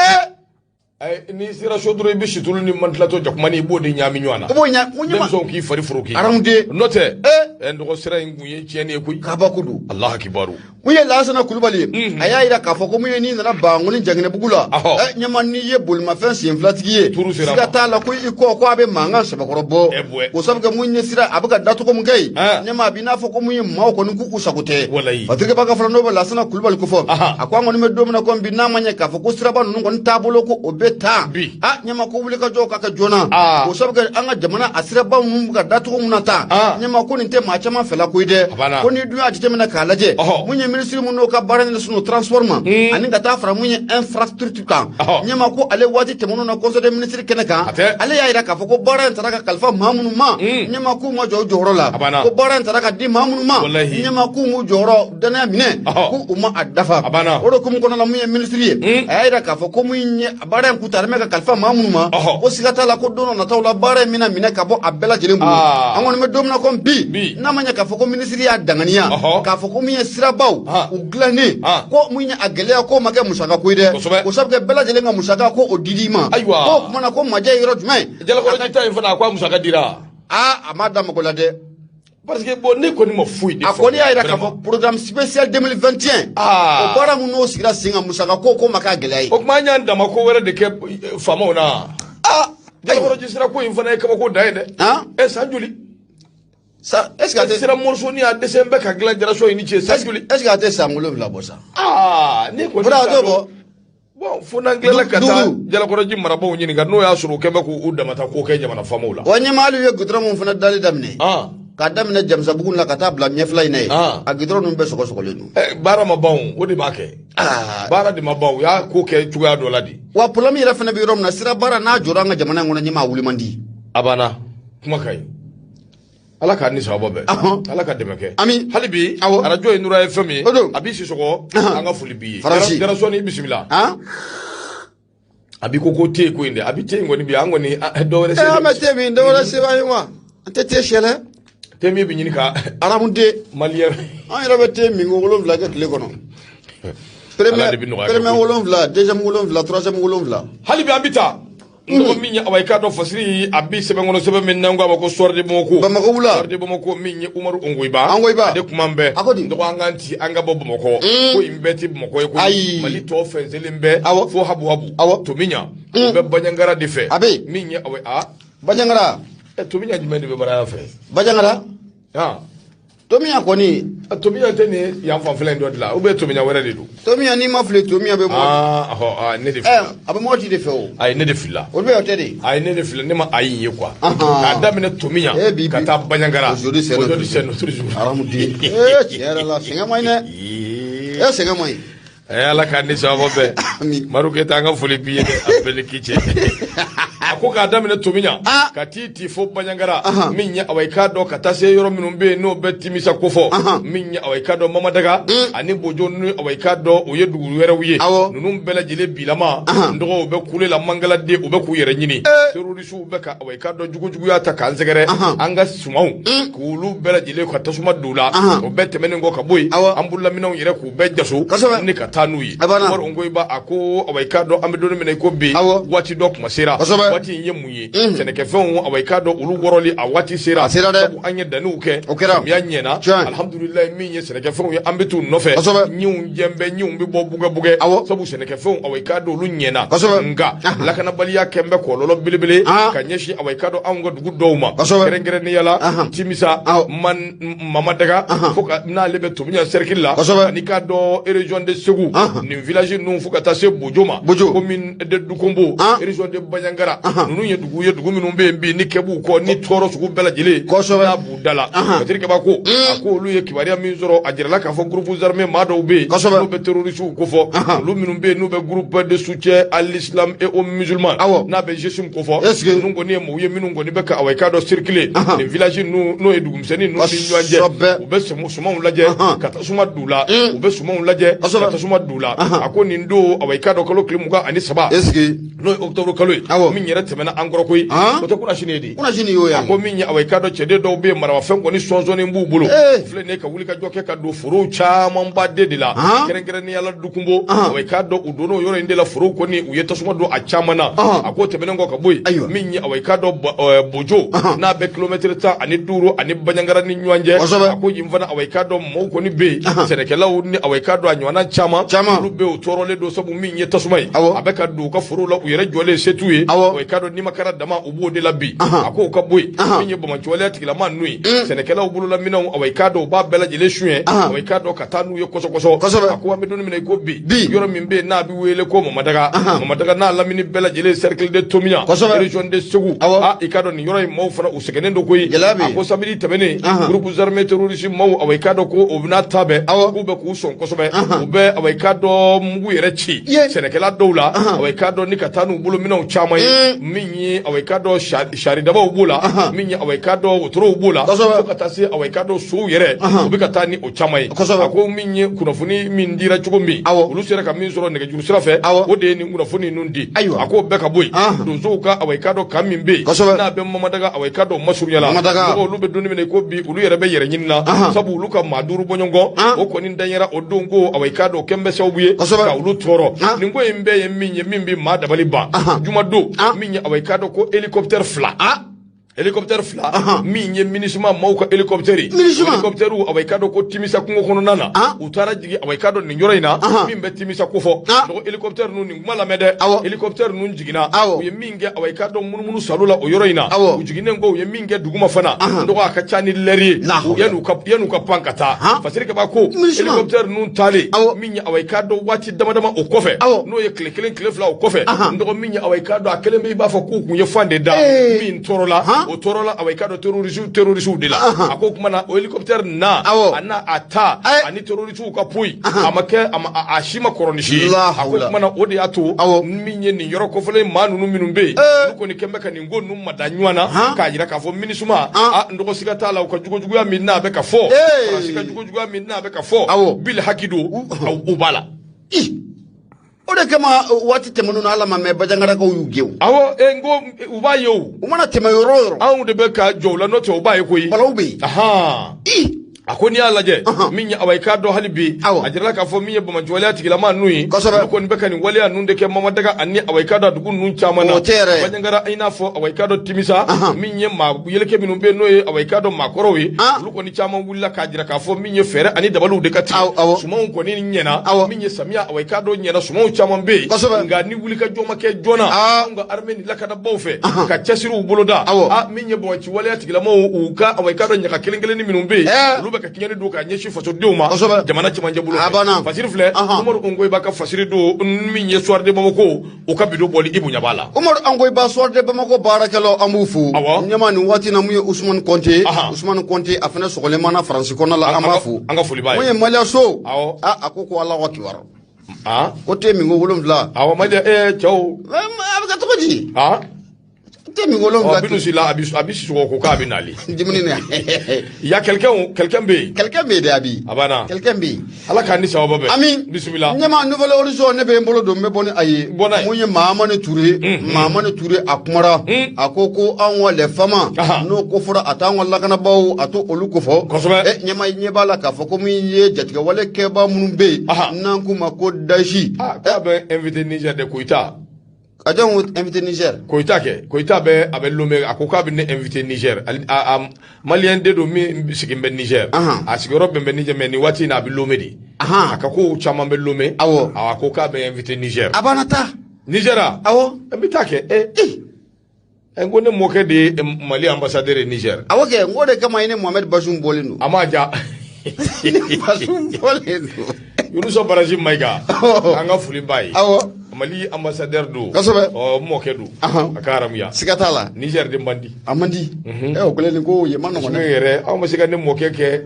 N'i sera so dɔrɔn, i bɛ situlu ni mantilatɔ jakumani, i b'o de ɲaami ɲɔgɔn na. I b'o ɲa. Denmisɛnw k'i fari foroki. Hadamaden. N'o tɛ, ɛ, n dɔgɔ, sira in kun ye tiɲɛni ye koyi. Kabako don. Alahu akibaru. Mun ye Lasana Kulubali ye, a y'a yira k'a fɔ ko mun ye n'i nana Bankoni Janginɛbugu la, ɛ, ɲɛma, n'i ye bolimafɛn sen filatigi ye, siga t'a la ko i kɔ ko a bɛ mankan sɛbɛkɔrɔ bɔ. O sabu kɛ mun ye sira a bɛ ka dacogo mun kɛ yen, ɲɛma, a b'i n'a fɔ ko mun ye maaw kɔni k'u sago tɛ. Fatirikɛ b'a ka fɔlɔ n'o bɛ Lasana Kulubali kofɔ, a ko an kɔni bɛ don min na komi bi, n'a ma ɲɛ k'a fɔ ko siraba ninnu kɔni taabolo ko o bɛ taa, a ɲɛma, ko wulikajɔw ka kɛ joona. O sabu kɛ an ka jamana a siraba ninnu bɛ ka dacogo mun na tan, ɲɛma, ko nin tɛ maa caman fɛla koyi dɛ. Ko n'i dun y'a jateminɛ k'a lajɛ, mun ye minisiri mun n'o ka baara ɲɛsinnen don transport ma ani ka taa fara mun ye infrastructure kan, ɲɛma, ko ale waati tɛmɛnenw na conseil des ministres kɛnɛ kan, ale y'a yira k'a fɔ ko baara in taara ka kalifa maa minnu ma, ɲɛma, k'u ma jɔ u jɔyɔrɔ la. Ko baara in taara ka di maa minnu ma, ɲɛma, k'u m'u jɔyɔrɔ danaya minɛ, k'u ma a dafa. O de hukumu kɔnɔna la, mun ye minisiri ye, a y'a yira k'a fɔ ko mun ye baara in in kun talen bɛ ka kalifa maa minnu ma, ko siga t'a la ko don dɔ nataw la baara in bɛna minɛ ka bɔ a bɛɛ lajɛlen bolo. An kɔni bɛ don min na komi bi, n'a ma ɲɛ k'a fɔ ko minisiri y'a danganiya k'a fɔ ko min ye sirabaw u dilannen, ko min ye a gɛlɛya k'o ma kɛ musaka ko ye dɛ, ko sabu kɛ bɛɛ lajɛlen ka musaka ko o did'i ma. K'o tuma na ko majɛ ye yɔrɔ jumɛn? Jalakɔrɔji ta in fana, a ko a musaka dira. Aa, a ma da mɔgɔ la dɛ. Parce que bon, ne kɔni ma foyi de A kɔni y'a jira k'a fɔ programme spécial 2021, o baara min n'o sigira sen kan, musaka ko ko ma k'a gɛlɛya ye. O tuma an y'an dama ko wɛrɛ de kɛ faamaw na. Aa, Jalakɔrɔji sira ko in fana ye kabako dan ye dɛ. Ɛ, san joli? Sa, est ce que a tɛ sira morceau ni a dɛsɛ bɛ ka dilan jaraso in ni ce, san joli? Est ce que a tɛ san 7 bɔ sa? Aa, ne kɔni t'a dɔn. Bon, fo n'an tilala ka taa Jalakɔrɔji marabaaw ɲininka, n'o y'a sɔrɔ u kɛn bɛ k'u damata ko kɛ jamana faamaw la. Wa ɲɛmaa, hali u ye goudron mun fana dali daminɛ, k'a daminɛ Jamisabugu la ka taa bila ɲɛfila in na ye, a goudron ninnu bɛɛ sɔgɔsɔgɔlen don. Baara ma ban, o de b'a kɛ. Baara de ma ban, u y'a ko kɛ cogoya dɔ la de. Wa problème yɛrɛ fana bɛ yɔrɔ min na, sira baara n'a jɔra an ka jamana in kɔnɔ, ɲɛmaa, a wuli man di. A banna, kuma ka ɲi. Ala k'a ni sababa bɛn, Ala ka dɛmɛ kɛ. Ami. Hali bi, arajo ye Nura FM ye. A b'i Sisɔkɔ, an ka foli b'i ye. Jarasɔni, bisimila. A b'i ko te ko in dɛ, a bɛ te in kɔni bi, an kɔni dɔ wɛrɛ se. An bɛ te min, dɔ wɛrɛ se b'an ye wa? An tɛ te sɛlɛ. Te min bɛ ɲini ka aramu te. Maliyɛn. An yɛrɛ bɛ te min ko 7 kɛ tile kɔnɔ. Premier 7, deuxième 7, troisième 7. Hali bi an bɛ taa. N dɔgɔ min ye, awa, i k'a dɔn fasiri a bi sɛbɛn kɔnɔ, sɛbɛn min n'an ko a ma ko Soir de Bamako. Bamako wula. Soir de Bamako, min ye Umaru Ongoyiba. Ongoyiba. Ale kuma bɛɛ. A ko di? N dɔgɔ, an k'an ci, an ka bɔ Bamakɔ. Ko in bɛɛ ti Bamakɔ ye koyi. Ayi. Mali tɔ fɛnsɛnlen bɛɛ. Fo habu habu. Tomiɲa. O bɛ Baɲangara de fɛ. A bɛ yen. Min ye, awa, a. Baɲangara. Tomiɲa jumɛn de bɛ Baraya fɛ? Baɲangara. Tomiɲa kɔni. Tomiɲa tɛ nin yan fanfɛla in dɔ de la, ou bien Tomiɲa wɛrɛ de don? Tomiɲa, n'i ma fili, Tomiɲa bɛ mɔ. Aa, ne de filila. A bɛ Mɔti de fɛ o. Ayi, ne de filila. Olu bɛ o tɛ de. Ayi, ne de filila, ne ma ayi ye quoi. K'a daminɛ Tomiɲa ka taa Baɲangara. Aujourd'hui c'est notre jour. Aramuden. Ee, tiɲɛ yɛrɛ la, sɛgɛn man ɲi dɛ. Ee, sɛgɛn man ɲi. Ala k'an ni sababa bɛn. Madu Keyita, an ka foli b'i ye dɛ, a bɛɛ ni ki cɛ. A ko k'a daminɛ Tomiɲa ka t'i ti fo Baɲangara, min ye, awa, i k'a dɔn ka taa se yɔrɔ minnu bɛ yen n'o bɛ Timisa kofɔ, min ye, awa, i k'a dɔn Mamadaga ani Bojo ni, awa, i k'a dɔn o ye dugu wɛrɛw ye. Ninnu bɛɛ lajɛlen bilama, n dɔgɔw bɛ kule la, mangaladen u bɛ k'u yɛrɛ ɲini. Terrorisiw bɛ ka, awa, i k'a dɔn jugujuguya ta k'an sɛgɛrɛ, an ka sumanw k'olu bɛɛ lajɛlen ka tasuma don u la. O bɛɛ tɛmɛnen kɔ ka bɔ yen, an bololaminɛnw yɛrɛ k'u bɛɛ jaso ni ka taa n'u ye. Umaru Ongoyiba a ko, awa, i k'a dɔn an bɛ don min na i ko bi, waati dɔ kuma sera. Waati in ye mun ye? Sɛnɛkɛfɛnw, awa, i k'a dɔn olu wɔrɔli a waati sera. A sera dɛ. Sabu an ye danniw kɛ, samiya ɲɛna, alihamudulilayi. Min ye sɛnɛkɛfɛnw ye, an bɛ t'u nɔfɛ, ɲinw jɛn bɛ, ɲinw bɛ bɔ bugɛ bugɛ, sabu sɛnɛkɛfɛnw, awa, i k'a dɔn olu ɲɛna. Nka lakanabaliya kɛn bɛ kɔlɔlɔ belebele ka ɲɛsin, awa, i k'a dɔn anw ka dugu dɔw ma, kɛrɛnkɛrɛnnenya la Timisa, Mamadaga, fo ka n'ale bɛ Tomiɲa cercle la, ani k'a dɔn région de Segu nin village ninnu, fo ka taa se Bojo ma, commune de Dukombo, région de Baɲangara. Ninnu ye dugu ye, dugu minnu bɛ yen bi ni kɛ b'u kɔ ni tɔɔrɔ sugu bɛɛ lajɛlen n'a b'u da la. Patiri Kaba ko, a ko olu ye kibaruya min sɔrɔ, a jirala k'a fɔ groupe armé maa dɔw bɛ yen n'u bɛ terroriste kofɔ, olu minnu bɛ yen n'u bɛ groupe de soutien à l'islam et aux musulmans, n'a bɛ GSIM kofɔ. Ninnu kɔni ye mɔgɔw ye minnu kɔni bɛ ka, awa, i k'a dɔn circuler nin village ninnu, n'o ye dugumisɛnnin ninnu ni ɲɔgɔn cɛ. U bɛ sumanw lajɛ ka tasuma don u la, u bɛ sumanw lajɛ ka tasuma don u la. A ko nin don, awa, i k'a dɔn kalo tile 23, n'o ye octobre kalo ye min yɛrɛ tɛmɛna an kɔrɔ koyi, o tɛ kunnasini ye de. A ko min ye, awa, i k'a dɔn cɛden dɔw bɛ yen, maramafɛn kɔni sɔnsɔnni b'u bolo, filɛ nin ye ka wuli ka jɔ kɛ ka don forow camanba de la, kɛrɛnkɛrɛnnenya la Dukunbo. Awa, i k'a dɔn u donn'o yɔrɔ in de la, forow kɔni u ye tasuma don a caman na. A ko tɛmɛnen kɔ ka bɔ yen, min ye, awa, i k'a dɔn Bojo, n'a bɛ kilomɛtiri 15 ani Baɲangara ni ɲɔgɔn cɛ, a ko yen fana, awa, i k'a dɔn mɔgɔw kɔni bɛ yen, sɛnɛkɛlaw ni, awa, i k'a dɔn a ɲɔgɔnna caman, olu bɛ yen, u tɔɔrɔlen don, sabu min ye tasuma ye, a bɛ ka don u ka forow la, u yɛrɛ jɔlen se t'u ye. Awa, i k'a dɔn nimakara dama u b'o de la bi. A k'o ka bɔ yen, min ye bamaciwaleya tigilama ninnu ye, sɛnɛkɛlaw bololaminɛnw, awa, i k'a dɔn u b'a bɛɛ lajɛlen suɲɛ, awa, i k'a dɔn ka taa n'u ye kɔsɔ kɔsɔ. A ko an bɛ don min na i ko bi, yɔrɔ min bɛ yen n'a bɛ wele ko Mamadaga, Mamadaga n'a lamini bɛɛ lajɛlen, cercle de Tomiɲa, région de Segu, a i k'a dɔn nin yɔrɔ in maaw fana u sɛgɛnnen don koyi. A ko samedi tɛmɛnen, groupe armé terroriste maaw, awa, i k'a dɔn ko o bɛna ta bɛɛ k'u bɛ k'u sɔn kosɛbɛ, u bɛ, awa, i k'a dɔn mugu yɛrɛ ci sɛnɛkɛla dɔw la, awa, i k'a dɔn ni ka taa n'u bolo minɛnw caman ye. Min ye, awa, i k'a dɔn, saridabaw b'o la, min ye, awa, i k'a dɔn, wotorow b'o la, fo ka taa se, awa, i k'a dɔn, sow yɛrɛ, u bɛ ka taa ni o caman ye. A ko min ye kunnafoni min dira cogo min, olu sera ka min sɔrɔ nɛgɛjuru sira fɛ, o de ye nin kunnafoni ninnu di. A k'o bɛɛ ka bɔ yen, donsow ka, awa, i k'a dɔn, camp min bɛ yen n'a bɛ Mamadaga, awa, i k'a dɔn, masurunya la, olu bɛ don min na i ko bi, olu yɛrɛ bɛ yɛrɛ ɲini na, sabu olu ka maa 5 bɔɲɔgɔn o kɔni danyara o don ko, awa, i k'a dɔn, kɛn bɛ sababu ye ka olu tɔɔrɔ. Nin ko in bɛɛ ye min ye, min bɛ maa dabali ban, jumadon min ye, awa, i k'a dɔn ko hélicoptère 2, hélicoptère 2 min ye MINUSMA maaw ka hélicoptère ye, hélicoptère, awa, i k'a dɔn ko Timisa kungo kɔnɔna na, u taara jigin, awa, i k'a dɔn, nin yɔrɔ in na min bɛ Timisa kofɔ. Donc hélicoptère ninnu, nin kuma lamɛn dɛ, hélicoptère ninnu jiginna, u ye min kɛ, awa, i k'a dɔn, munumunu salo la o yɔrɔ in na, u jiginnen kɔ, u ye min kɛ duguma fana, dɔgɔ a ka ca ni lɛri ye, yan'u ka pan ka taa. Fasiri Kaba ko hélicoptère ninnu taalen min ye, awa, i k'a dɔn, waati dama dama o kɔfɛ, n'o ye tile 1, tile 2 o kɔfɛ, dɔgɔ min ye, awa, i k'a dɔn, a kelen bɛ i b'a fɔ k'u kun ye fan de da min tɔɔrɔ la, o tɔɔrɔ la, awa, i k'a dɔn, terroriste de la. A ko kuma na, o hélicoptère na, a n'a a ta ani terroriste ka poyi, a ma kɛ, a si ma kɔrɔ ni si ye. A ko kuma na, o de y'a to min ye nin yɔrɔ kɔfɛlen maa ninnu minnu bɛ yen, olu kɔni kɛn bɛ ka nin ko ninnu mada ɲɔgɔn na, k'a jira k'a fɔ MINUSMA, a n dɔgɔ, siga t'a la, u ka jugujuguya min n'a bɛ ka fɔ, Faransi ka jugujuguya min n'a bɛ ka fɔ, bil haki don, u b'a la. O de kama waati tɛmɛnenw na, Ala ma mɛn, Bajangarakaw y'u gɛn. Awɔ, n ko u b'a ye o. U mana tɛmɛ yɔrɔ o yɔrɔ. Anw de bɛ ka jɔ u la, n'o tɛ u b'a ye koyi. Balawu bɛ yen. A ko n'i y'a lajɛ min ye, awa, i k'a dɔn, hali bi a jirala k'a fɔ min ye bamanci tigilama ninnu ye, olu kɔni bɛ ka nin waleya ninnu de kɛ Mamadaga ani, awa, i k'a dɔn, dugu ninnu caman na. O tɛ yɛrɛ. Banjagara, i n'a fɔ, awa, i k'a dɔn, Timisa, min ye maa yeleke minnu bɛ yen, n'o ye, awa, i k'a dɔn, maakɔrɔw ye, olu kɔni caman wulila k'a jira k'a fɔ min ye fɛɛrɛ ani dabaliw de ka tigɛ. Sumanw kɔni ɲɛna, min ye samiya, awa, i k'a dɔn, ɲɛna, sumanw caman bɛ yen, nka ni wulikajɔ ma kɛ joona anw ka armée ni lakanabaaw fɛ ka cɛsiriw boloda, a min ye bamanci waleya tigilamaw, u ka, awa, i k'a dɔn, ɲaga kelen kelenni minnu bɛ yen, olu bɛ ka tiɲɛni don k'a ɲɛsin fasodenw ma jamana cɛmancɛ bolo fɛ. Fasiri filɛ, Umaru Ongoyiba ka fasiri don min ye Soir de Bamako, o ka bidon bɔli, i bonya b'a la. Umaru Ongoyiba, Soir de Bamako baarakɛlaw, an b'u fo. Ɲɛma nin waati na, mun ye Usumani Kɔnte, Usumani Kɔnte, a fana sɔgɔlen mana Faransi kɔnɔ la, an b'a fo. An ka foli b'a ye. Mun ye Maliya so, a ko ko Alahu akibaru, ko te min ko 7. Awɔ, Maliya, cɛw. A bɛ kɛ cogo di? Te min 7. Binu Sila, a bɛ sɔgɔ ko k'a bɛ nali. Dumuni na. Il y a quelqu'un, quelqu'un bɛ yen. Quelqu'un bɛ yen dɛ, Abi. A banna. Quelqu'un bɛ yen. Ala k'an ni sababa bɛn. Ami. Bisimila. Ɲɛma, Nouvel Horizon, ne bɛ n bolo don, n bɛ bɔ ni a ye. Bɔ n'a ye. Mun ye Mahamani Ture, Mahamani Ture, a kumara. A ko ko anw ka les FAMa, n'o ko fɔra, a t'anw ka lakanabaaw, a t'o olu ko fɔ. Ɲɛma, ɲɛ b'a la k'a fɔ ko min ye jatigɛwale kɛbaa minnu bɛ yen, n'an k'u ma ko Daesh. K'a bɛ invité Niger de, Koyita. A jɔn invité Niger? Koyita kɛ, Koyita bɛ, a bɛ Lomé, a ko k'a bɛ ne invité Niger. A malien de don min sigi bɛ Niger. A sigiyɔrɔ bɛn bɛ Niger, mais nin waati in na a bɛ Lomé de. A ka kow caman bɛ Lomé. A ko k'a bɛ invité Niger. A banna taa. Niger a? Awɔ. N bɛ taa kɛ. N ko ne mɔkɛ de ye Mali ambassadeur ye Niger. Awɔ kɛ, n ko de kama i ni Mohamed Bazoum bɔlen don. A ma ja. Bazoum bɔlen don. Yunusa Baraji Mayiga, an ka foli b'a ye. Awɔ. Mali ambassadeur don. Kosɛbɛ. Ɔ, n mɔkɛ don. A ka haramuya. Siga t'a la. Niger de man di. A man di. O kɛlen ni ko yen ma nɔgɔn dɛ. Yɛrɛ, anw bɛ se ka ne mɔkɛ kɛ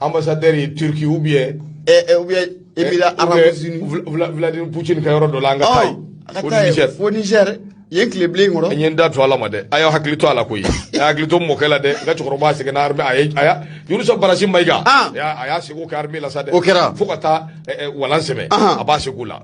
ambassadeur ye Turquie ou bien. Ou bien Émirats Arabes Unis. Vladimir Poutine ka yɔrɔ dɔ la, an ka taa yen. A ka taa yen fo Niger. Yen tile bilen kɔrɔ. N ye n da to ala ma dɛ, a y'aw hakili to a la koyi, a y'a hakili to mɔkɛ la dɛ. N ka cɛkɔrɔba seginna armée, a ye a y'a Yunusa Barasi Mayiga, a y'a seko kɛ armée la sa dɛ. O kɛra. Fo ka taa walan sɛmɛ, a b'a seko la.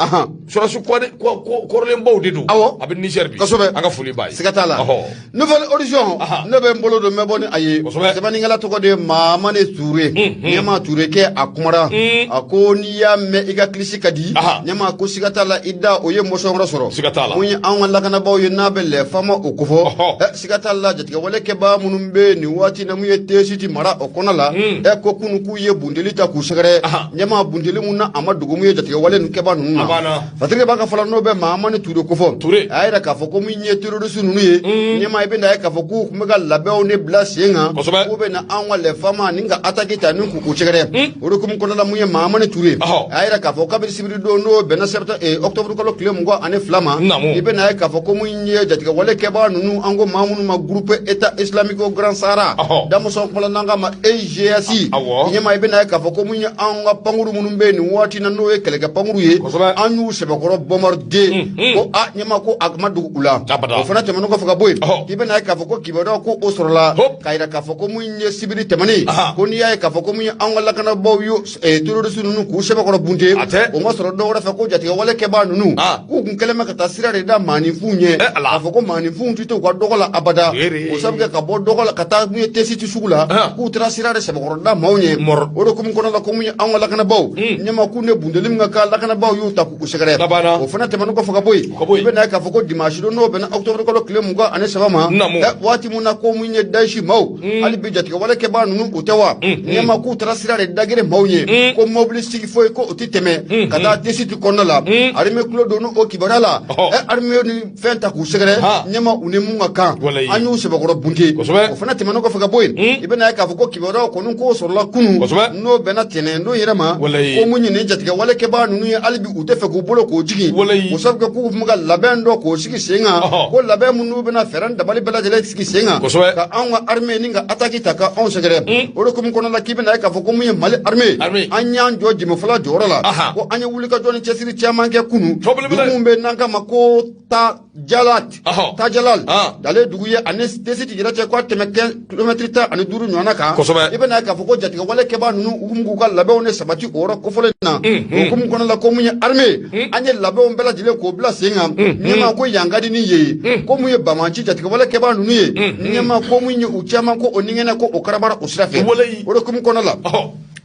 Sɔrɔdasi kɔrɔlenbaw de don. Awɔ. A bɛ Niger bi. Kosɛbɛ. An ka foli b'a ye. Siga t'a la. Nouvel Horizon, ne bɛ n bolo don, n bɛ bɔ ni a ye. Sɛbɛnnikɛla tɔgɔ de ye Mahamani Ture. Ɲɛma Ture kɛ, a kumara. A ko n'i y'a mɛn i ka kilisi ka di. Ɲɛma ko siga t'a la, i da o ye mɔsɔn wɛrɛ sɔrɔ. Siga t'a la. Mun ye anw ka lakanabaaw ye, n'a bɛ les FAMa o kofɔ. Siga t'a la, jatigɛwale kɛbaa minnu bɛ nin waati na, mun ye Tesiti mara o kɔnɔ la, ko kunu k'u ye bunteli ta k'u sɛgɛrɛ. Ɲɛma, bunteli mun na a ma dogo, mun ye jatigɛwale ninnu kɛbaa ninnu na. Fatigi b'a ka fɔlɔ, n'o bɛ Mahamani Ture kofɔ. A y'a yira k'a fɔ ko min ye terroriste ninnu ye, ɲɛma, i bɛ na ye k'a fɔ k'u tun bɛ ka labɛnw de bila sen kan. K'u bɛ na anw ka les FAMa ni ka attaque ta ni k'u sɛgɛrɛ. O de hukumu kɔnɔna la, mun ye Mahamani Ture, a y'a yira k'a fɔ kabini sibiri don, n'o bɛnna septembre octobre kalo tile 22 ma, i bɛ na ye k'a fɔ ko mun ye jatigɛwale kɛbaa ninnu, an ko maa minnu ma groupe État État islamique au Grand Sahara, Damɔsɔn kumala n'an k'a ma EIGS. Ɲɛma, i bɛna ye k'a fɔ ko mun ye an ka pankuru minnu bɛ yen nin waati na, n'o ye kɛlɛkɛ pankuru ye, an y'u sɛbɛkɔrɔ bombarder, ko a ɲɛma, ko a ma dogo u la. O fana tɛmɛnen kɔfɛ ka bɔ yen, i bɛna ye k'a fɔ ko kibaruya ko o sɔrɔla k'a yira k'a fɔ ko mun ye sibiri tɛmɛnen, ko n'i y'a ye k'a fɔ ko mun ye an ka lakanabaaw ye terroriste ninnu k'u sɛbɛkɔrɔ bunte, o ma sɔrɔ dɔwɛrɛ fɛ, ko jatigɛwale kɛbaa ninnu k'u kun kɛlen bɛ ka taa sira de da maaninfinw ɲɛ, k'a fɔ ko maaninfinw tɛ to u ka dɔgɔ la abada. O sabu kɛ ka bɔ dɔgɔ la ka taa mun ye Tesiti sugu la, k'u taara sira de sɛbɛkɔrɔ da maaw ɲɛ. O de komi kɔnɔ la, ko mun ye an ka lakanabaaw ɲɛma, k'u ne bunteli min ka kan, lakanabaaw y'u ta k'u sɛgɛrɛ. O fana tɛmɛnen kɔfɛ ka bɔ yen, i bɛna ye k'a fɔ ko dimanche don, n'o bɛnna octobre kalo tile 23 ma, waati mun na ko mun ye Daesh maaw, hali bi jatigɛwale kɛbaa ninnu, u tɛ wa ɲɛma, k'u taara sira de dagere maaw ɲɛ, ko mobili sigi foyi ko o tɛ tɛmɛ ka taa Tesiti kɔnɔna la. Armée tulo don o kibaruya la, armée ni fɛn ta k'u sɛgɛrɛ, ɲɛma, u ni mun ka kan, an y'u sɛbɛkɔrɔ bunte. O fana tɛmɛnen kɔfɛ ka bɔ yen, i bɛna ye k'a fɔ ko kibaruyaw kɔni k'o sɔrɔla kunun, n'o bɛnna tɛnɛn don yɛrɛ ma, ko mun ye nin jatigɛwale kɛbaa ninnu ye, hali bi u tɛ fɛ k'u bolo k'o jigin. O sabu kɛ k'u tun bɛ ka labɛn dɔ k'o sigi sen kan, ko labɛn minnu bɛna fɛɛrɛ dabali bɛɛ lajɛlen sigi sen kan ka anw ka armée ni ka attaque ta ka anw sɛgɛrɛ. O de komi kɔnɔ la, k'i bɛna ye k'a fɔ ko mun ye Mali armée, an y'an jɔ jɛmɛfɔla jɔyɔrɔ la, ko an ye wulikajɔ ni cɛsiri caman kɛ kunun. Dugu min bɛ n'an k'a ma ko ta Jalat, Tajalal, ale dugu ye ani Tesiti yɛrɛ cɛ, k'a tɛmɛ kilomɛtiri 15 ɲɔgɔnna kan. I bɛna ye k'a fɔ ko jatigɛwale kɛbaa ninnu, u kun k'u ka labɛnw de sabati o yɔrɔ kofɔlen na. O hukumu kɔnɔ la, ko mun ye armée, an ye labɛnw bɛɛ lajɛlen k'o bila sen kan. Ɲɛma, ko yan ka di ni ye ye, ko mun ye bamanci jatigɛwale kɛbaa ninnu ye, ɲɛma, ko mun ye u caman ko o ningɛnɛ ko o karabara o sira fɛ. O de hukumu kɔnɔ la,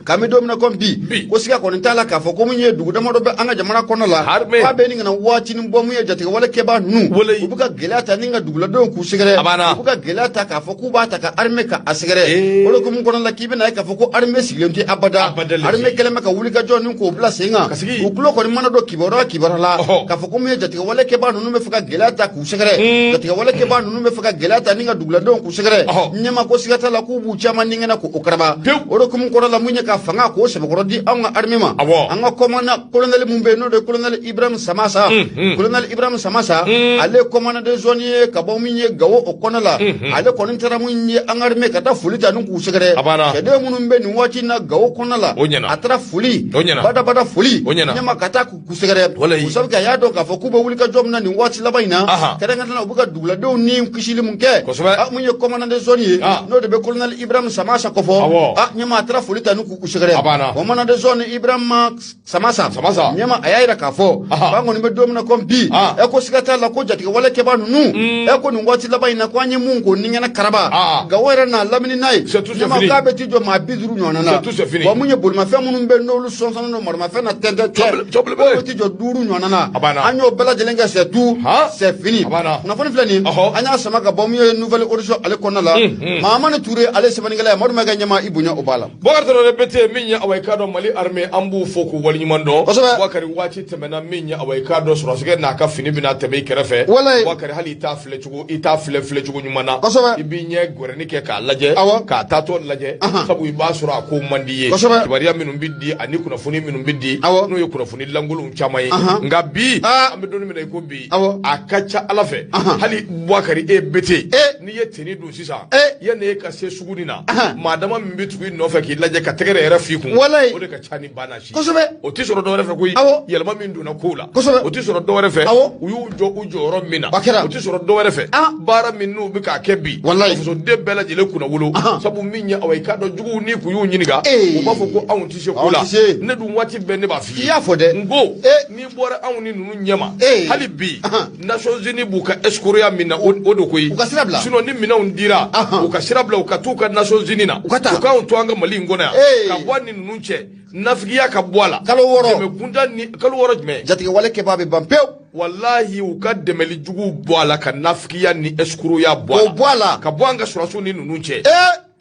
k'an bɛ don min na komi bi, ko siga kɔni t'a la k'a fɔ ko mun ye dugu damadɔ bɛ an ka jamana kɔnɔ la, k'a bɛ nin kana waatinin bɔ, mun ye jatigɛwale kɛbaa ninnu, u bɛ ka gɛlɛya ta ni ka duguladenw k'u sɛgɛrɛ, u bɛ ka gɛlɛya ta k'a fɔ k'u b'a ta ka armée ka a sɛgɛrɛ. O de hukumu kɔnɔ la, k'i bɛna ye k'a fɔ ko armée sigilen tɛ abada, armée kɛlen bɛ ka wulikajɔ ni k'o bila sen kan. U tulo kɔni mana don kibaruya kibaruya la k'a fɔ ko mun ye jatigɛwale kɛbaa ninnu bɛ fɛ ka gɛlɛya ta k'u sɛgɛrɛ, jatigɛwale kɛbaa ninnu bɛ fɛ ka gɛlɛya ta ni ka duguladenw k'u sɛgɛrɛ, ɲɛma, ko siga t'a la k'u b'u caman ningɛnɛ k'o karaba. O de hukumu kɔnɔ la, mun ye ka fanga k'o sɛbɛkɔrɔ di anw ka armée ma, an ka commandant colonel mun bɛ yen, n'o de ye colonel Ibrahim Samasa. Colonel Ibrahim Samasa, ale ye commandant de zone ye ka bɔ min ye Gawo o kɔnɔ la. Ale kɔni taara mun ye an ka armée ka taa foli ta ni k'u sɛgɛrɛ, cɛden minnu bɛ nin waati in na Gawo kɔnɔ la. A taara foli badabada foli, ɲɛma, ka taa k'u sɛgɛrɛ. O sabu kɛ a y'a dɔn k'a fɔ k'u bɛ wuli ka jɔ min na nin waati laban in na, kɛrɛnkɛrɛnnenya la u bɛ ka duguladenw ni kisili mun kɛ. Mun ye commandant de zone ye, n'o de bɛ colonel Ibrahim Samasa kɔfɔ, ɲɛma, a taara foli ta ni k'u sɛgɛrɛ. Commandant de zone Ibrahim Samasa, ɲɛma, a y'a yira k'a fɔ k'an kɔni bɛ don min na komi bi, ɛ ko siga t'a la ko jatigɛwale kɛbaa ninnu, ɛ ko nin waati laban in na, ko an ye mun k'o ningɛnɛ karaba Gawo yɛrɛ n'a lamini n'a ye, ɲɛma, k'a bɛ t'i jɔ maa 50 ɲɔgɔnna na. Wa mun ye bolimafɛn minnu bɛ yen, n'olu sɔnsɔnnen don maramafɛn na tɛntɛn tɛ, k'o bɛ t'i jɔ 5 ɲɔgɔnna na. An y'o bɛɛ lajɛlen kɛ, c'est tout, c'est fini. Kunnafoni filɛ nin, an y'a sama ka bɔ mun ye Nouvel Horizon ale kɔnɔna la. Mahamani Ture, ale sɛbɛnnikɛla ye. Madu Mayiga, ɲɛma, i bonya o b'a la. Bɔkari Tarawele Bete, min ye awa i k'a dɔn Mali armée, an b'u fo k'u waleɲuman dɔn. Bɔkari, waati tɛmɛna min ye awa i k'a dɔn sɔrɔsikɛ n'a ka fini bɛna tɛmɛ i kɛrɛfɛ. Bɔkari, hali i t'a filɛ cogo, i t'a filɛ filɛ cogo ɲuman na. I b'i ɲɛ gɛrɛni kɛ k'a lajɛ, k'a taatɔ lajɛ, sabu i b'a sɔrɔ a ko man di ye. Kibaruya minnu bɛ di ani kunnafoni minnu bɛ di, n'o ye kunnafoni lankolonw caman ye. Nka bi, an bɛ don min na i ko bi, a ka ca Ala fɛ, hali Bɔkari e Bete, n'i ye tenue don sisan, yanni e ka se sugu nin na, maa dama min bɛ tugu i nɔfɛ k'i lajɛ ka tɛgɛrɛ yɛrɛ f'i kun, o de ka ca ni banna si. O tɛ sɔrɔ dɔwɛrɛ fɛ koyi. Yɛlɛma min donna kow la, o tɛ sɔrɔ dɔwɛrɛ fɛ. U y'u jɔ u jɔyɔrɔ min na, o tɛ sɔrɔ dɔwɛrɛ fɛ. Baara min n'u bɛ k'a kɛ bi, fasoden bɛɛ lajɛlen kunnawolo, sabu min ye awa i k'a dɔn juguw ni k'u y'u ɲininka, u b'a fɔ ko anw tɛ se ko la. Ne dun, waati bɛɛ ne b'a f'i ye. I y'a fɔ dɛ. N ko n'i bɔra anw ni ninnu ɲɛma, hali bi Nations Unies b'u ka escroc min na, o de koyi. U ka sira bila. Sinon ni minɛnw dira, u ka sira bila, u ka t'u ka Nations Unies na. U ka taa. U k'anw to an ka Mali in kɔnɔ yan. Ka bɔ an ni ninnu cɛ, nafigiya ka bɔ a la. Kalo 6. Dɛmɛ kuntan ni kalo 6 jumɛn? Jatigɛwale kɛbaa bɛ ban pewu. Walahi, u ka dɛmɛli juguw bɔ a la, ka nafigiya ni escroc bɔ a la. K'o bɔ a la. Ka bɔ an ka sɔrɔdasiw ni ninnu cɛ.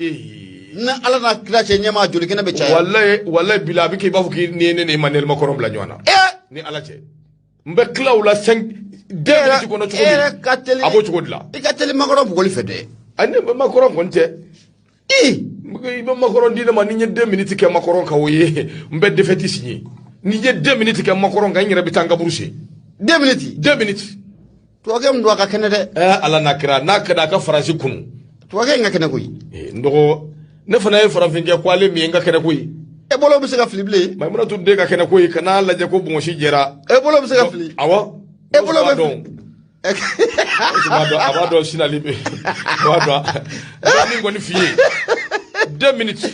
Ni Ala n'a kira cɛ, ɲɛmaa, joli kɛnɛ bɛ caya. Walahi, walahi bila, a bɛ kɛ i b'a fɔ k'i ni ye ne ni Emmanuel Macron bila ɲɔgɔn na. Ni Ala cɛ. N bɛ tila o la 5 2 minutes kɔnɔ cogo min. Ka teli. A b'o cogo de la. I ka teli Macron bugɔli fɛ dɛ. Ayi, ne Macron kɔni tɛ. I bɛ Macron di ne ma, ni n ye 2 minutes kɛ Macron kan, o ye n bɛ défaite signer. Ni n ye 2 minutes kɛ Macron kan, n yɛrɛ bɛ taa n kaburu sen. 2 minutes. 2 minutes. Tubabukɛ min don, a ka kɛnɛ dɛ. Ala n'a kira, n'a ka di a ka Faransi kunu. Tubabukɛ in ka kɛnɛ koyi. N dɔgɔ, ne fana ye farafinkɛ ko ale min ye n ka kɛnɛ koyi. E bolo bɛ se ka fili bilen. Mayimunatu den ka kɛnɛ koyi, kana lajɛ ko bonbonsi jɛra. E bolo bɛ se ka fili. Awɔ. E bolo bɛ fili. A b'a dɔn sinali bɛ. A b'a dɔn. N bɛ min kɔni f'i ye. 2 minutes.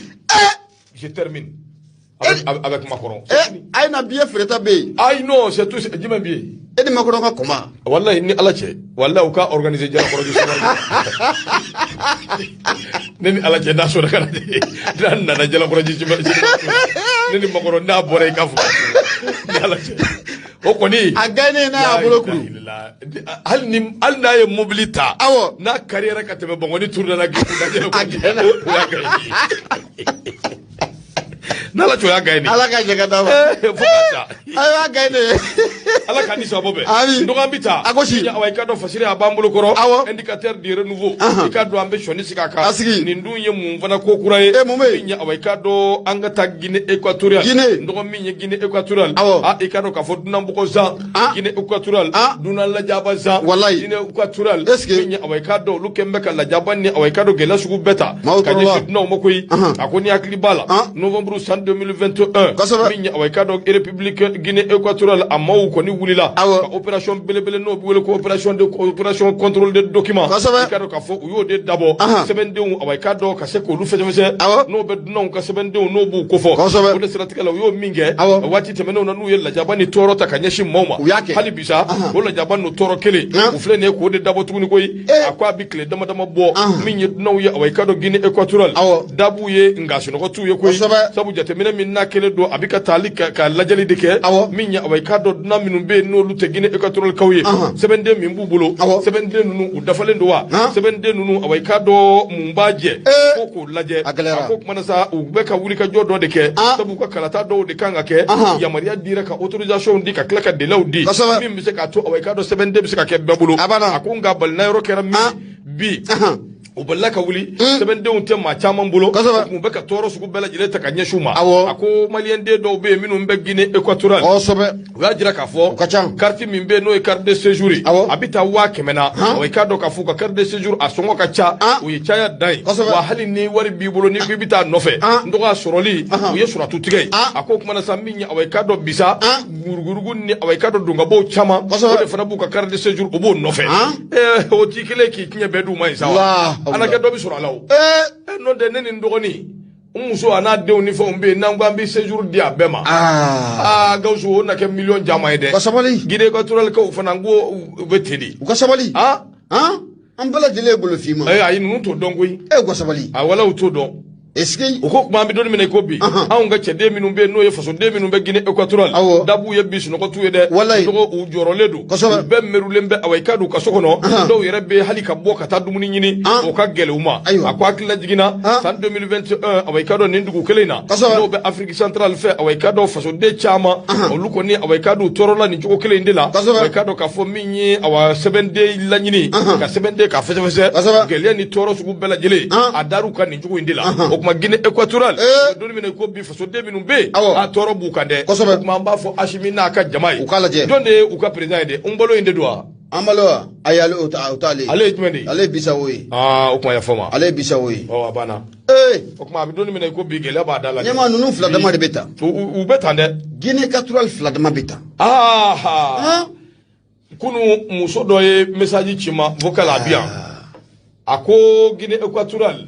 Je termine. Avec Macron. Eh, ayi na billet feereta bɛ yen. Ayi non, c'est tout, jumɛn billet? E ni Macron ka kɔma. Wallahi ni Ala cɛ, wallahi u ka organiser Jalakɔrɔji sɔrɔ. Ne ni Ala cɛ n'a sɔrɔ ka na, n'a nana Jalakɔrɔji ne ni Macron n'a bɔra i ka fɔ. Ni Ala cɛ. O kɔni. A gagné n'a y'a bolo kuru. Hali n'a ye mobili ta. Awɔ. N'a carrière ka tɛmɛ Bankoni tour la k'i kun da A gagné. O y'a gagné. N'Ala cɛ o y'a gagné. Ala ka jɛ ka d'a ma. Fo ka sa. A y'a gagné. Ala k'an ni sababu bɛn. Ami. Dɔgɔ an bɛ taa. A gosi. Awa i ka dɔn Fasiri a b'an bolo kɔrɔ. Awɔ. Indicateur du renouveau. I ka dɔn an bɛ sɔnni sigi a kan. A sigi. Nin dun ye mun fana ko kura ye. E mun bɛ yen? Min ye awa i ka dɔn an ka taa Guinée équatoriale. Guinée. Dɔgɔ min ye Guinée équatoriale. Awɔ. Ah i ka dɔn k'a fɔ dunanbɔgɔ zan. Guinée équatoriale. Dunan lajaba zan. Walayi. Guinée équatoriale. Est-ce que. Min ye awa i ka dɔn olu kɛn bɛ ka lajaba ni awa i ka dɔn gɛlɛya sugu bɛɛ ta. Maaw Ka tɔɔrɔla. ɲɛsin dunanw ma koyi. A ko ni hakili b'a la. Novembre san 2021. Kosɛbɛ. Min ye awa i ka dɔn République Guinée équatoriale a maaw kɔni wulila. Awɔ. Ka opération belebele n'o bɛ wele ko opération contrôle de documents. Kosɛbɛ. I ka dɔn k'a fɔ u y'o de dabɔ. Sɛbɛndenw awa i ka dɔn ka se k'olu fɛsɛfɛsɛ. Awɔ. N'o bɛ dunanw ka sɛbɛndenw n'o b'u kofɔ. Kosɛbɛ. O de siratigɛ la u y'o min kɛ. Awɔ. Waati tɛmɛnenw na n'u ye lajaba ni tɔɔrɔ ta ka ɲɛsin maaw ma. U y'a kɛ. Hali bi sa o lajaba n'o tɔɔrɔ kelen. U filɛ nin ye k'o de dabɔ tuguni koyi. A ko a bɛ tile dama dama bɔ. Min ye dunanw ye awa i ka dɔn Guinée équatoriale. Awɔ. Dabu ye nka sunɔgɔ t'u ye koyi. Kosɛbɛ. Sabu jateminɛ min n'a kelen don a bɛ ka taali ka lajɛli de kɛ. Awɔ. Min ye awa i ka dɔn dunan minnu bɛ yen n'olu tɛ Guinée équatoriale kaw ye. Sɛbɛnden min b'u bolo. Awɔ. Sɛbɛnden ninnu u dafalen don wa. Sɛbɛnden ninnu awa i ka dɔn mun b'a jɛ. Ko k'o lajɛ. A gɛlɛyara. A ko kumana sa u bɛ ka wuli ka jɔ dɔ de kɛ. Sabu u ka kalata dɔw de kan ka kɛ. Yamaruya dira ka autorisation di ka tila ka délai di. Kosɛbɛ. Min bɛ se k'a to awa i ka dɔn sɛbɛnden bɛ se ka kɛ bɛɛ bolo. A banna. A ko nka balina yɔrɔ kɛra min bi. U balila ka wuli sɛbɛndenw tɛ maa caman bolo. Kosɛbɛ. U bɛ ka tɔɔrɔ sugu bɛɛ lajɛlen ta ka ɲɛsin u ma. Awɔ. A ko maliyɛnden dɔw bɛ yen minnu bɛ Guinée équatoriale. Kosɛbɛ. U y'a jira k'a fɔ. U ka ca. Carte min bɛ yen n'o ye carte de séjour ye. Awɔ. A bɛ taa 100 000 na. Awɔ i k'a dɔn k'a fɔ u ka carte de séjour a sɔngɔ ka ca. O ye caya dan ye. Kosɛbɛ. Wa hali ni wari b'i bolo ni k'i bɛ taa nɔfɛ. N dɔgɔ a sɔrɔli o ye suratu tigɛ ye. A ko kumana sa min ye awa i k'a dɔn bisa. Gurugurugu ni awa i k'a dɔn donkabaw caman. Kosɛbɛ. O de fana b'u ka carte de séjour o b'o nɔfɛ. O t'i kelen k'i tiɲɛ bɛɛ d'u ma yen sa wa. Ala kɛ dɔ bɛ sɔrɔ a la o. N'o tɛ ne ni n dɔgɔnin n muso a n'a denw ni fɛnw bɛ yen n'an ko an bɛ séjour di a bɛɛ ma. Aa Gawusu o na kɛ miliyɔn caman ye dɛ. U ka sabali. Guinée équatoriale kaw fana n ko u bɛ ten de. U ka sabali. An bɛɛ lajɛlen ye bolo finman. Ayi ninnu t'o dɔn koyi. U ka sabali. A wala u t'o dɔn. Est-ce que u ko kuma an bɛ don min na i ko bi anw ka cɛden minnu bɛ yen n'o ye fasoden minnu bɛ Guinée équatoriale. Awɔ. Dabu ye bi sunɔgɔ t'u ye dɛ. Walayi. Dɔgɔ u jɔrɔlen don. Kosɛbɛ. U bɛɛ merulen bɛ awa i ka don u ka so kɔnɔ. Dɔw yɛrɛ bɛ hali ka bɔ ka taa dumuni ɲini. O ka gɛlɛn u ma. Ayiwa. A ko hakili lajiginna. San 2021 awa i ka dɔn nin dugu kelen in na. Kosɛbɛ. N'o bɛ Afrique centrale fɛ awa i ka dɔn fasoden caman. Olu kɔni awa i ka don u tɔɔrɔla nin cogo kelen in de la. Kosɛbɛ. Awa i ka dɔn k'a fɔ min ye awa sɛbɛnden laɲini. Ka sɛbɛnden ka fɛsɛfɛsɛ. Kosɛbɛ. Gɛlɛya ni tɔɔrɔ sugu bɛɛ lajɛlen. A dar'u kan nin cogo in de la. O tuma Guinée équatoriale. Don min na i ko bi fasoden minnu bɛ yen. Awɔ. A tɔɔrɔ b'u kan dɛ. Kosɛbɛ. O tuma an b'a fɔ Asimi n'a ka jama ye. U k'a lajɛ. Jɔn de ye u ka président ye dɛ? Nbolo in de don wa? An balo wa? Ayi ale o t'ale. Ale ye jumɛn de ye? Ale ye Bisawo ye. Aa o tuma yafa ma. Ale ye Bisawo ye. Ɔ a banna. O tuma a bɛ don min na i ko bi gɛlɛya b'a da la. Ɲɛmaa ninnu fila dama de bɛ tan. U bɛ tan dɛ. Guinée équatoriale fila dama bɛ tan. Aa kunu muso dɔ ye message ci ma vocal a bi yan. A ko Guinée équatoriale.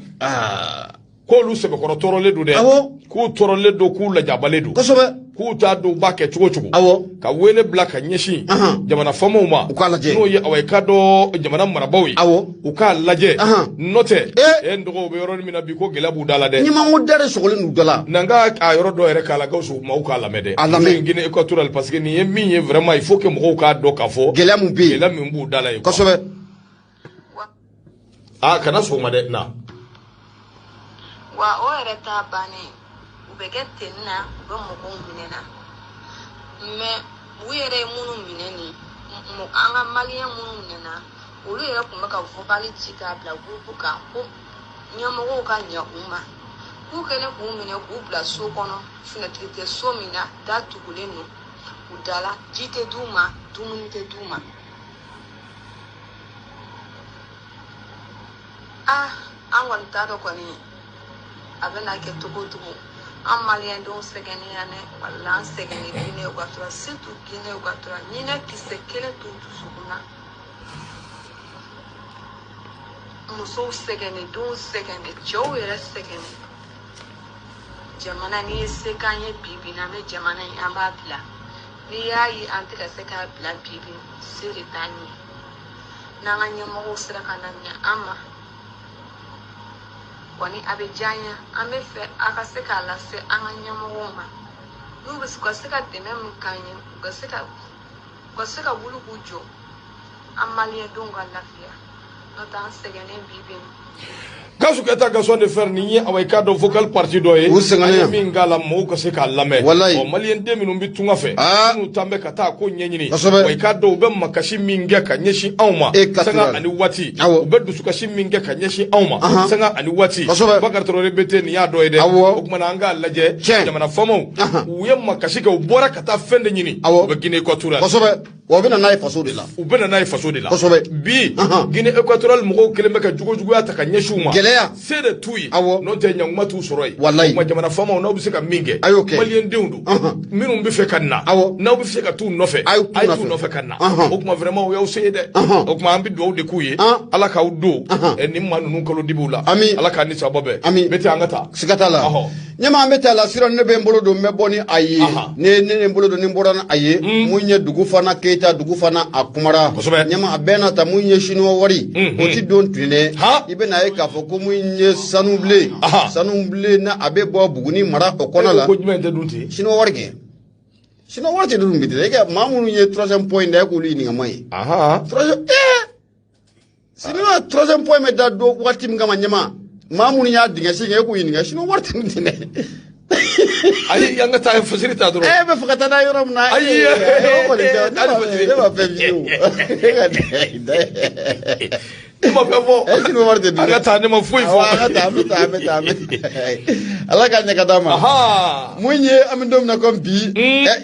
K'olu sɛbɛkɔrɔ tɔɔrɔlen don dɛ. Awɔ. K'u tɔɔrɔlen don k'u lajabalen don. Kosɛbɛ. K'u t'a dɔn u b'a kɛ cogo cogo. Awɔ. Ka wele bila ka ɲɛsin. Jamana faamaw ma. U k'a lajɛ. N'o ye awa i ka dɔn jamana marabaaw ye. Awɔ. U k'a lajɛ. N'o tɛ. N dɔgɔ u bɛ yɔrɔ min na bi ko gɛlɛya b'u da la dɛ. Ɲɛmaa da de sɔgɔlen d'u da la. N'an ka a yɔrɔ dɔ yɛrɛ k'a la Gawusu maaw k'a lamɛn dɛ. A lamɛn. Guinée équatoriale parce que nin ye min ye vraiment il faut que mɔgɔw k'a dɔn k'a fɔ. Gɛlɛya mun bɛ yen. Gɛlɛya min b'u da la yen. Kosɛbɛ. Aa kana sɔn o ma dɛ na. Wa o yɛrɛ t'a bannen u bɛ kɛ ten na u bɛ mɔgɔw minɛ na mɛ u yɛrɛ ye minnu minɛ nin an ka maliyɛn minnu minɛna olu yɛrɛ tun bɛ ka vocal ci k'a bila groupe kan ko ɲɛmɔgɔw ka ɲɛ u ma k'u kɛlen k'u minɛ k'u bila so kɔnɔ fenêtre tɛ so min na da tugulen don u da la ji tɛ d'u ma dumuni tɛ d'u ma. Ah. An kɔni t'a dɔn kɔni a bɛna kɛ cogo o cogo. An maliyɛndenw sɛgɛnnen yan dɛ, walahi an sɛgɛnnen Guinée Équatoriale, surtout Guinée Équatoriale. Ɲinɛ kisɛ kelen t'u dusukun na. Musow sɛgɛnnen, denw sɛgɛnnen, cɛw yɛrɛ sɛgɛnnen. Jamana n'i ye se k'an ye bi bi in na, an bɛ jamana in an b'a bila. N'i y'a ye an tɛ ka se k'a bila bi bi, se de t'an ye. N'an ka ɲɛmɔgɔw sera ka na ɲɛ an ma kɔni, a bɛ diya an ye. An bɛ fɛ a ka se k'a lase an ka ɲɛmɔgɔw ma, n'u bɛ se u ka se ka dɛmɛ min k'an ye, u ka se ka wuli k'u jɔ, an maliyɛndenw ka lafiya. N'o tɛ an sɛgɛnnen bi bi in. Gasu Kɛta, Gaston de Fer, nin ye awa i k'a dɔn vocal partie dɔ ye. U sɛgɛnnen. An ye min k'a la, mɔgɔw ka se k'a lamɛn. Walayi. Ɔ, maliyɛn den minnu bɛ tunga fɛ, minnu tan bɛ ka taa ko ɲɛɲini, wa i k'a dɔn u bɛ makasi min kɛ ka ɲɛsin anw ma E ka sanga tura. ani waati, u bɛ dusukasi min kɛ ka ɲɛsin anw ma sanga ani waati. Bakari Traoré BT, nin y'a dɔ ye dɛ. O tuma na an k'a lajɛ, jamana faamaw, u ye makasi kɛ, u bɔra ka taa fɛn de ɲini, u bɛ Guinée Équatoriale. Kosɛbɛ, wa u bɛ na n'a ye faso de la. U bɛ na n'a ye faso de la. Bi, Guinée Équatoriale mɔgɔw kɛlen bɛ ka jugujuguya ta ka ɲɛsin u ma. Gɛlɛya. Se de t'u ye. N'o tɛ, ɲankuma t'u sɔrɔ yen. Walayi. O tuma jamana faamaw, n'aw bɛ se ka min kɛ, A y'o kɛ. Maliyɛn denw don minnu bɛ fɛ ka na, n'aw bɛ se ka t'u nɔfɛ, A y'u t'u a ye t'u nɔfɛ. nɔfɛ ka na. O tuma vraiment o y'aw se ye dɛ. O tuma an bɛ dugawu de k'u ye, Ala k'aw don nin maa ninnu kalo dibiw la. Ami. Ala k'an ni sababa bɛn. Ami. Bɛ an ka taa. Siga t'a la. Ɲɛma, an bɛ taa la sira. Ne bɛ n bolo don, n bɛ bɔ ni a ye. Ne n bolo don, ni n bɔra ni a ye, mun ye dugu fana Keyita, dugu fana a kumara. Ɲɛma, a bɛɛ n'a ta, mun ye siniwa wari, o ti don tile. I bɛna ye k'a fɔ ko mun ye sanu bilen, sanu bilen na, a bɛ bɔ Buguni mara o kɔnɔ la. Ko jumɛn tɛ dun ten? Siniwa wari kɛ, siniwa wari tɛ dun bi dɛ. E ka maa minnu ye troisième point da, e k'olu ɲininka ma ye. Troisième siniwa, troisième point bɛ da don waati min kama, ɲɛma, maa minnu y'a dingɛ sen kɛ, e k'u ɲininka. Siniwa wari tɛ dun ten dɛ. Ayi, an ka taa fasiri ta dɔrɔn. E bɛ fɛ ka taa n'a yɔrɔ min na. Ayi, o kɔni tɛ, ne hali ma fasiri. ne ma fɛn f'i ye o. E ka da Ne ma fɛn fɔ. E siniwa wari tɛ dun. An ka taa, ne ma foyi fɔ. Awɔ, an ka taa, an bɛ taa, an bɛ taa, an bɛ taa. Ala k'a ɲɛ ka d'a ma. Mun ye an bɛ don min na komi bi,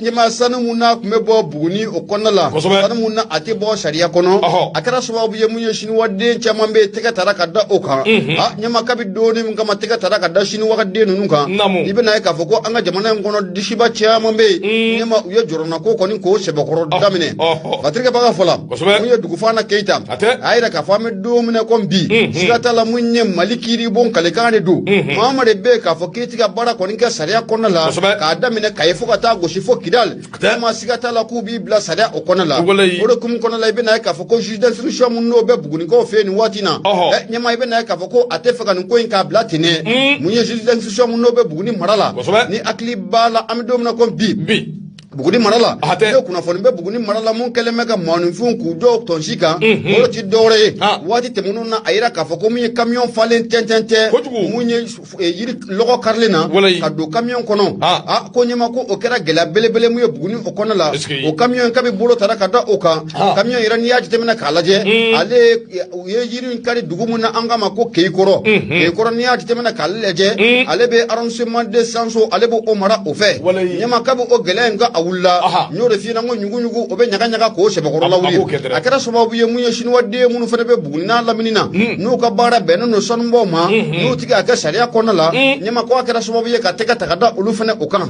ɲɛma, sanu mun n'a tun bɛ bɔ Buguni o kɔnɔna la, sanu mun na a tɛ bɔ sariya kɔnɔ, a kɛra sababu ye mun ye siniwaden caman bɛ yen, tɛgɛ tara ka da o kan. A ɲɛma, kabi donni min kama tɛgɛ tara ka da siniwaden ninnu kan, i bɛna ye k'a fɔ ko an ka jamana in kɔnɔ, disiba caman bɛ yen. Ɲɛma, u ye jɔrɔnako kɔni k'o sɛbɛkɔrɔ daminɛ. Fatirikɛbaga fɔla, mun ye Dugufana Keyita, a y'a yira k'a fɔ an bɛ don min na komi bi, siga t'a la, mun ye Mali kiiribon kalekan de don. Maa o maa de bɛ yen k'a fɔ k'i ti ka baara kɔni kɛ sariya kɔnɔna la, k'a daminɛ Kayi fo ka taa gosi fo Kidali, ɲɛma, siga t'a la k'u b'i bila sariya o kɔnɔna la. O de kumu kɔnɔna la, i bɛna ye k'a fɔ ko juge d'instruction mun n'o bɛ Bugunikaw fɛ yen nin waati in na, ɲɛma, i bɛna ye k'a fɔ ko a tɛ fɛ ka nin ko in k'a bila ten dɛ. Mun ye juge d'instruction mun n'o bɛ Buguni mara la, ni hakili b'a la, an bɛ don min na komi bi, Buguni mara la, ne kunnafoni bɛ Buguni mara la, mun kɛlen bɛ ka maaninfinw k'u jɔ tɔnsi kan, o de ti dɔwɛrɛ ye. Waati tɛmɛnenw na, a yira k'a fɔ ko mun ye kamiyɔn falen tɛntɛn tɛ, mun ye yiri lɔgɔ karilen na ka don kamiyɔn kɔnɔ. A ko ɲɛma, ko o kɛra gɛlɛya belebele mun ye Buguni o kɔnɔ la. O kamiyɔn, kabi bolo tara ka da o kan, kamiyɔn yɛrɛ, n'i y'a jateminɛ k'a lajɛ, ale u ye yiri in kari dugu mun na, an k'a ma ko Keyikɔrɔ. Keyikɔrɔ, n'i y'a jateminɛ k'ale lajɛ, ale bɛ arrondissement de Sanso, ale b'o mara o fɛ. Ɲɛma, kabi o gɛlɛya in ka a wulila, n y'o de f'i ɲɛna, ko ɲugu-ɲugu o bɛ ɲaga ɲaga k'o sɛbɛkɔrɔ lawuli. A kɛra sababu ye mun ye siniwaden minnu fana bɛ Buguni n'a lamini na, n'u ka baara bɛnnen don sanubɔw ma, n'u tigi a kɛ sariya kɔnɔna la, ɲɛma, ko a kɛra sababu ye ka tɛgɛ ta ka da olu fana o kan.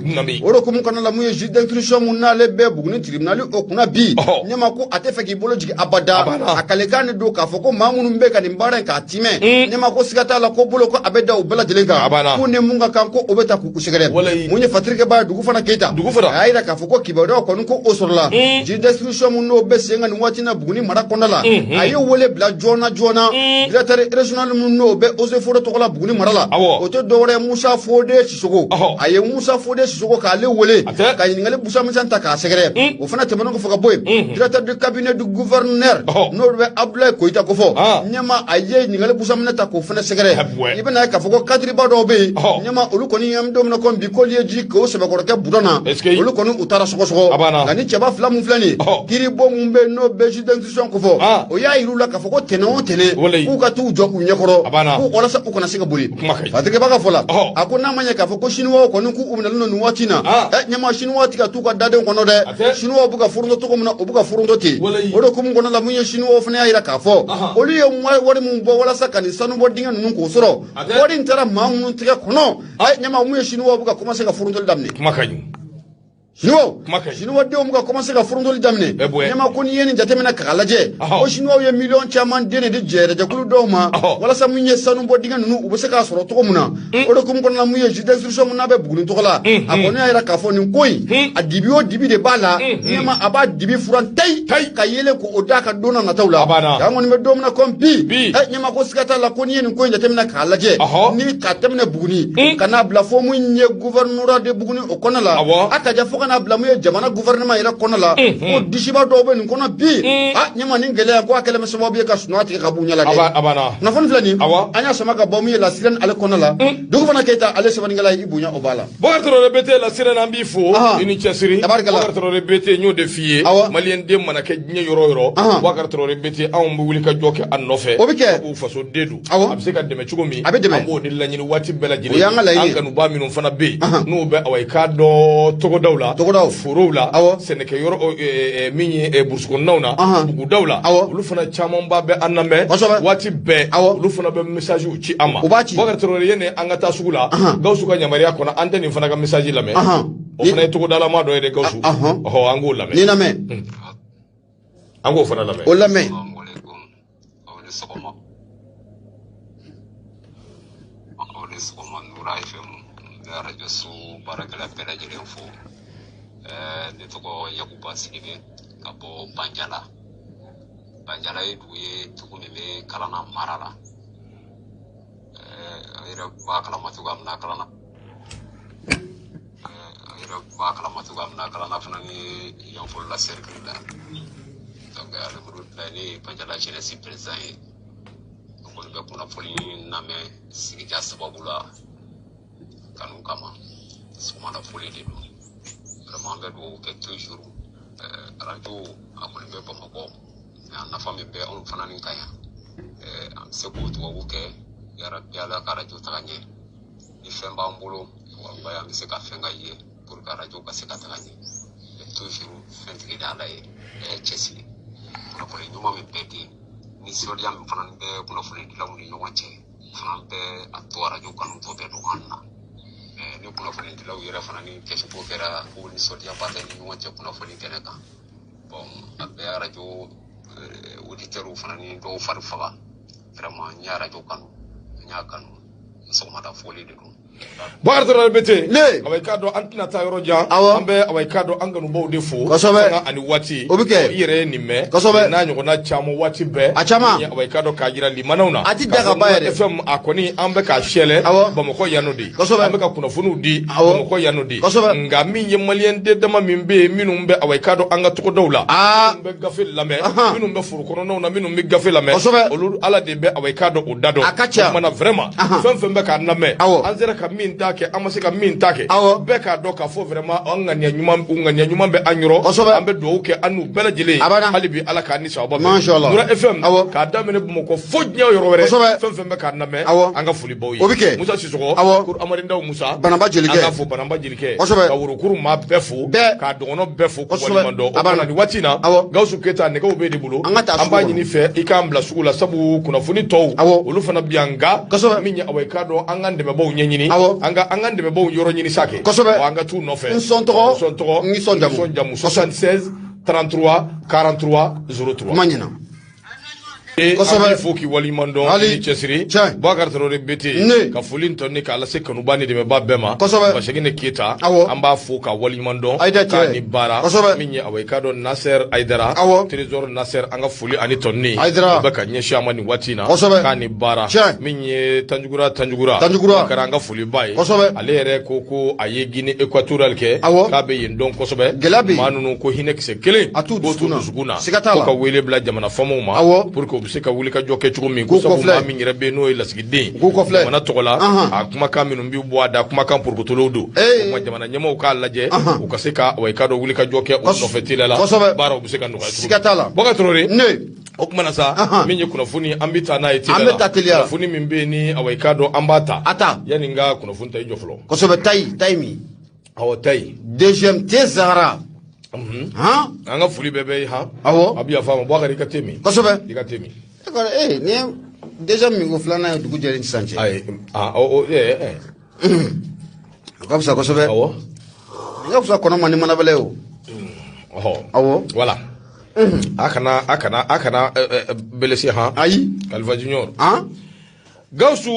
O de hukumu kɔnɔna la, mun ye juge d'instruction mun n'ale bɛ Buguni tribunal o kunna bi, ɲɛma, ko a tɛ fɛ k'i bolo jigin abada. A kalekan de don k'a fɔ ko maa minnu bɛ ka nin baara in k'a timɛ, ɲɛma, ko siga t'a la ko bolo ko a bɛ da u bɛɛ lajɛlen kan, k'u ni mun ka kan, ko o bɛ ta k'u sɛgɛrɛ. Mun ye fatirikɛba ye, dugu fana Keyita, a y'a yira k'a fɔ ko kibaruyaw kɔni ko o sɔrɔla. Juge d'instruction mun n'o bɛ sen kan nin waati in na Buguni mara kɔnɔna la, a ye wele bila joona joona directeur régional mun n'o bɛ eaux et forêts tɔgɔ la Buguni mara la, o tɛ dɔwɛrɛ ye Musa Fode Sisoko. A ye Musa Fode Sisoko k'ale wele ka ɲininkali busamisɛn ta k'a sɛgɛrɛ. O fana tɛmɛnen kɔfɛ ka bɔ yen, directeur du cabinet du gouverneur n'o bɛ Abdoulaye Koyita kofɔ, ɲɛma, a ye ɲininkali busaminɛ ta k'o fana sɛgɛrɛ. I bɛna ye k'a fɔ ko cadre ba dɔw bɛ yen, ɲɛma, olu kɔni an bɛ don min na komi bi, k'olu ye ji k'o sɛbɛkɔrɔ kɛ budɔn na, olu kɔni u taara sɔgɔsɔgɔ. Nka ni cɛba fila mun filɛ nin ye, kiiribon mun bɛ yen n'o bɛ juge d'instruction kofɔ, o y'a yir'u la k'a fɔ ko tɛnɛn o tɛnɛn k'u ka t'u jɔ u ɲɛkɔrɔ, ko walasa u kana se ka boli. Patrick Ba ka fɔ la, a ko n'a ma ɲɛ k'a fɔ ko siniwaw kɔni k'u minɛlen don nin waati in na, ɲɛmaa siniwaw tɛ ka t'u ka dadenw kɔnɔ dɛ. Siniwaw bɛ ka foronto cogo min na, u bɛ ka foronto ten. O de hukumu kɔnɔ la, mun ye siniwaw fana y'a yira k'a fɔ olu ye wari mun bɔ walasa ka nin sanubɔ dingɛ ninnu k'o sɔrɔ, wari in taara maa minnu tɛgɛ kɔnɔ, ɲɛmaa mun ye siniwaw bɛ ka commencer ka forontoli daminɛ. Kuma ka ɲi. Siniwaw denw bɛ ka commencer ka forontoli daminɛ. Ɲɛmaa ko n'i ye nin jateminɛ k'a lajɛ, ko siniwaw ye miliyɔn caman den de di jɛrɛjɛkulu dɔw ma walasa mun ye sanubɔ dingɛ ninnu u bɛ se k'a sɔrɔ cogo min na. O de hukumu kɔnɔna la, mun ye juge d'instruction mun n'a bɛ Buguni tɔgɔ la, a kɔni y'a yira k'a fɔ nin ko in a dibi o dibi de b'a la. Ɲɛmaa a b'a dibi furan tayi ka yelen k'o d'a ka don na nataw la. An kɔni bɛ don min na komi bi, ɲɛmaa ko siga t'a la ko n'i ye nin ko in jateminɛ k'a lajɛ, ni ka tɛmɛ Buguni ka n'a bila fo mun ye gouvernorat de Buguni o kɔnɔ la, a ka ja fo ka n'a bila mun ye jamana gouvernement yɛrɛ kɔnɔ la, ko disiba dɔw bɛ nin kɔnɔ bi. Ɲɛmaa nin gɛlɛya ko a kɛlen bɛ sababu ye ka sunɔgɔ tigɛ ka b'u ɲɛ la dɛ. Kunnafoni filɛ nin, an y'a sama ka bɔ mun ye La Sirène ale kɔnɔ la. Dugu fana Keyita ale sɛbɛnnikɛla ye, i bonya o b'a la. Bokari Traoré BT La Sirène, an b'i fo, i ni cɛsiri. Bokari Traoré BT, n y'o de f'i ye, maliyɛn den mana kɛ diɲɛ yɔrɔ o yɔrɔ, Bokari Traoré BT, anw bɛ wuli ka jɔ kɛ a nɔfɛ. O bɛ kɛ. Sabu faso den don, a bɛ se ka dɛmɛ cogo min, a bɛ dɛmɛ, an b'o de laɲini waati bɛɛ lajɛlen. O y'an ka laɲini ye. An kanubaa minnu fana bɛ yen n'u bɛ awa i k'a dɔn togodaw la, forow la, sɛnɛkɛyɔrɔ min ye burusi kɔnɔnaw na, bugudaw la, olu fana camanba bɛ an lamɛn waati bɛɛ. Olu fana bɛ message ci an ma. U b'a ci. Bokari Traoré, yanni an ka taa sugu la, Gawusu ka yamaruya kɔnɔ, an tɛ nin fana ka message lamɛn. O fana ye togodalama dɔ ye dɛ, Gawusu. Ɔhɔ, an k'o lamɛn. Ni lamɛn. An k'o fana lamɛn. O lamɛn. Aw ni sɔgɔma. Aw ni sɔgɔma Nura FM. N bɛ arajo so baarakɛla bɛɛ lajɛlen fo. Ne tɔgɔ Yakuba Sidibe ka bɔ Banjala. Banjala ye dugu ye, dugu min bɛ Kalana mara la. A yɛrɛ b'a kalama cogoya min na Kalana. A yɛrɛ b'a kalama cogoya min na Kalana fana ni Yanfolila cercle la. Donc alhamdulilayi, ne ye Banjala jeunesse président ye. N kɔni bɛ kunnafoni lamɛn sigida sababu la kanu kama. Sɔgɔmada foli de don. Vraiment an bɛ dugawu kɛ toujours. Arajo a kɔni bɛ Bamakɔ. A nafa min bɛ anw fana ni kan yan. An bɛ se k'o dugawu kɛ. Yarabi Ala ka arajo taga ɲɛ. Ni fɛn b'an bolo, walayi an bɛ se ka fɛn ka ye pour que arajo ka se ka taga ɲɛ. Mais toujours fɛntigi de Ala ye cɛsiri. Kunnafoni ɲuman min bɛ di, nisɔndiya min fana bɛ kunnafonidilaw ni ɲɔgɔn cɛ, fana bɛ a to arajo kanu tɔ bɛɛ don an na. Ni kunnafonidilaw yɛrɛ fana ni kɛcogo kɛra ko nisɔndiyaba tɛ ni ɲɔgɔn cɛ kunnafoni kɛnɛ kan. Bon, a bɛ arajo auditeurs fana ni dɔw fari faga. Vraiment n ye arajo kanu, n y'a kanu. Sɔgɔmada foli de don. Bokari Traoré BT. Ne. Awa i k'a dɔn an tɛna taa yɔrɔ jan. Awɔ. An bɛ awa i k'a dɔn an kanubaw de fo. Kosɛbɛ. Sanga ani waati. O bɛ kɛ. I yɛrɛ ye nin mɛn. Kosɛbɛ. N'a ɲɔgɔnna caman waati bɛɛ. A caman. Awa i k'a dɔn k'a jira limanaw na. A ti da ka ban yɛrɛ. FM a kɔni an bɛ k'a fiyɛlɛ. Awɔ. Bamakɔ yan nɔ de. Kosɛbɛ. An bɛ ka kunnafoniw di. Awɔ. Bamakɔ yan nɔ de. Kosɛbɛ. Nka min ye maliyɛn den dama min bɛ yen minnu bɛ awa i k'a dɔn an ka togodaw la. Aa. Minnu bɛ gafe lamɛn. Ahan. Minnu bɛ foro kɔnɔnaw na minnu bɛ gafe lamɛn. Kosɛbɛ. Olu Ala de bɛ awa i k'a dɔn o da dɔn. A ka ca. O kumana vraiment. Ahan. Fɛn fɛn bɛ k'an lamɛn. Awɔ. An sera ka min ta kɛ, an ma se ka min ta kɛ. Awɔ. Bɛɛ k'a dɔn k'a fɔ vraiment an ŋaniya ɲuman, ŋaniya ɲuman bɛ an yɔrɔ. Kosɛbɛ. An bɛ dugawu kɛ an n'u bɛɛ lajɛlen ye. A banna. Hali bi Ala k'an ni sababa bɛn. Masha Allah. Nura FM. Awɔ. K'a daminɛ Bamakɔ fo diɲɛ yɔrɔ wɛrɛ. Kosɛbɛ. Fɛn fɛn bɛ k'an lamɛn. Awɔ. An ka foli b'aw ye. O bɛ kɛ. Musa Sisɔkɔ. Awɔ. Kuru Amadu Ndaw Musa. Banaba Jelikɛ. An k'a fɔ Banaba Jelikɛ. Kosɛbɛ. Ka worokuru maa bɛɛ fo. Bɛɛ. K'a dɔgɔnɔ bɛɛ fo. K'u Kosɛbɛ. waleɲuman dɔn. O A banna. kumana nin waati in na. Awɔ. Gawusu Keyita nɛgɛw b'e de bolo. An ka taa An b'a sugu kɔnɔ. ɲini fɛ i k'an bila sugu la sabu kunnafoni tɔw. Awɔ. Olu fana bi yan nka. Kosɛbɛ. Min ye awa i k'a dɔn an k'an dɛmɛbaaw ɲɛɲini. Awɔ. An ka an k'an dɛmɛbaaw yɔrɔ ɲini sa kɛ. Kosɛbɛ. Ɔ, an ka t'u nɔfɛ. N sɔn tɔgɔ. N sɔn tɔgɔ. N sɔn jamu. N sɔn jamu. 76 33 43 03. Kuma ɲɛna. Kosɛbɛ. An b'i fo k'i waleɲuman dɔn. Hali. I ni cɛsiri. Tiɲɛ. Boubacar Traoré BT. Ne. Ka foli tɔ ni k'a lase kanuba ni dɛmɛba bɛɛ ma. Kosɛbɛ. Basegin Keyita. Awɔ. An b'a fo k'a waleɲuman dɔn. Ayida cɛ. K'a ni baara. Kosɛbɛ. Min ye awa i k'a dɔn Nasser Ayidara. Awɔ. Trésor Nasser an ka foli ani tɔni. Ayidara. O bɛ ka ɲɛsin an ma nin waati in na. Kosɛbɛ. K'a ni baara. Tiɲɛ. Min ye Tanjugura Tanjugura. Tanjugura. O kɛra an ka foliba ye. Kosɛbɛ. Ale yɛrɛ ko a ye Guinée équatoriale kɛ. Awɔ. K'a bɛ yen dɔn kosɛbɛ. Gɛlɛya bɛ yen. Maa ninnu ko hinɛ kisɛ kelen. A t'u k'o dusukun na. dusukun na. Siga t'a la. Ko ka wele bila jamana faamaw ma. Awɔ. Pour que u bɛ se ka wuli ka jɔ kɛ cogo min, ko sabu maa min yɛrɛ bɛ yen n'o ye lasigiden jamana tɔgɔ la, a kumakan minnu bɛ bɔ a da, kumakan porokotolenw don. O tuma jamana ɲɛmaaw k'a lajɛ, u ka se ka, awa, i k'a dɔn, wuli ka jɔ kɛ o nɔfɛ teliya la, baaraw bɛ se ka nɔgɔya cogo min. Bɔkari Traoré, o kuma na sa, min ye kunnafoni, an bɛ taa n'a ye teliya la. Kunnafoni min bɛ yen ni, awa, i k'a dɔn, an b'a ta. A ta. Yanni n ka kunnafoni ta, i jɔ fɔlɔ. Kosɛbɛ, tayi tayi min. Awɔ, tayi. Deuxième te Zahara. Han, an ka foli bɛɛ bɛ ye han. Awɔ. A bɛ yafa ma, Bubakari, i ka te min. Kosɛbɛ. I ka te min. Ee, nin ye deuxième min ko filanan ye dugu jɛlen sisan cɛ. Ayi, aa, o ɛ ɛ. O ka fisa kosɛbɛ. Awɔ. Nin ka fisa kɔnɔ ma ni manabɛlɛ ye o. Ɔhɔ. Awɔ. Voilà. A kana blessé han. Ayi. Kalifa Junior. Han. Gawusu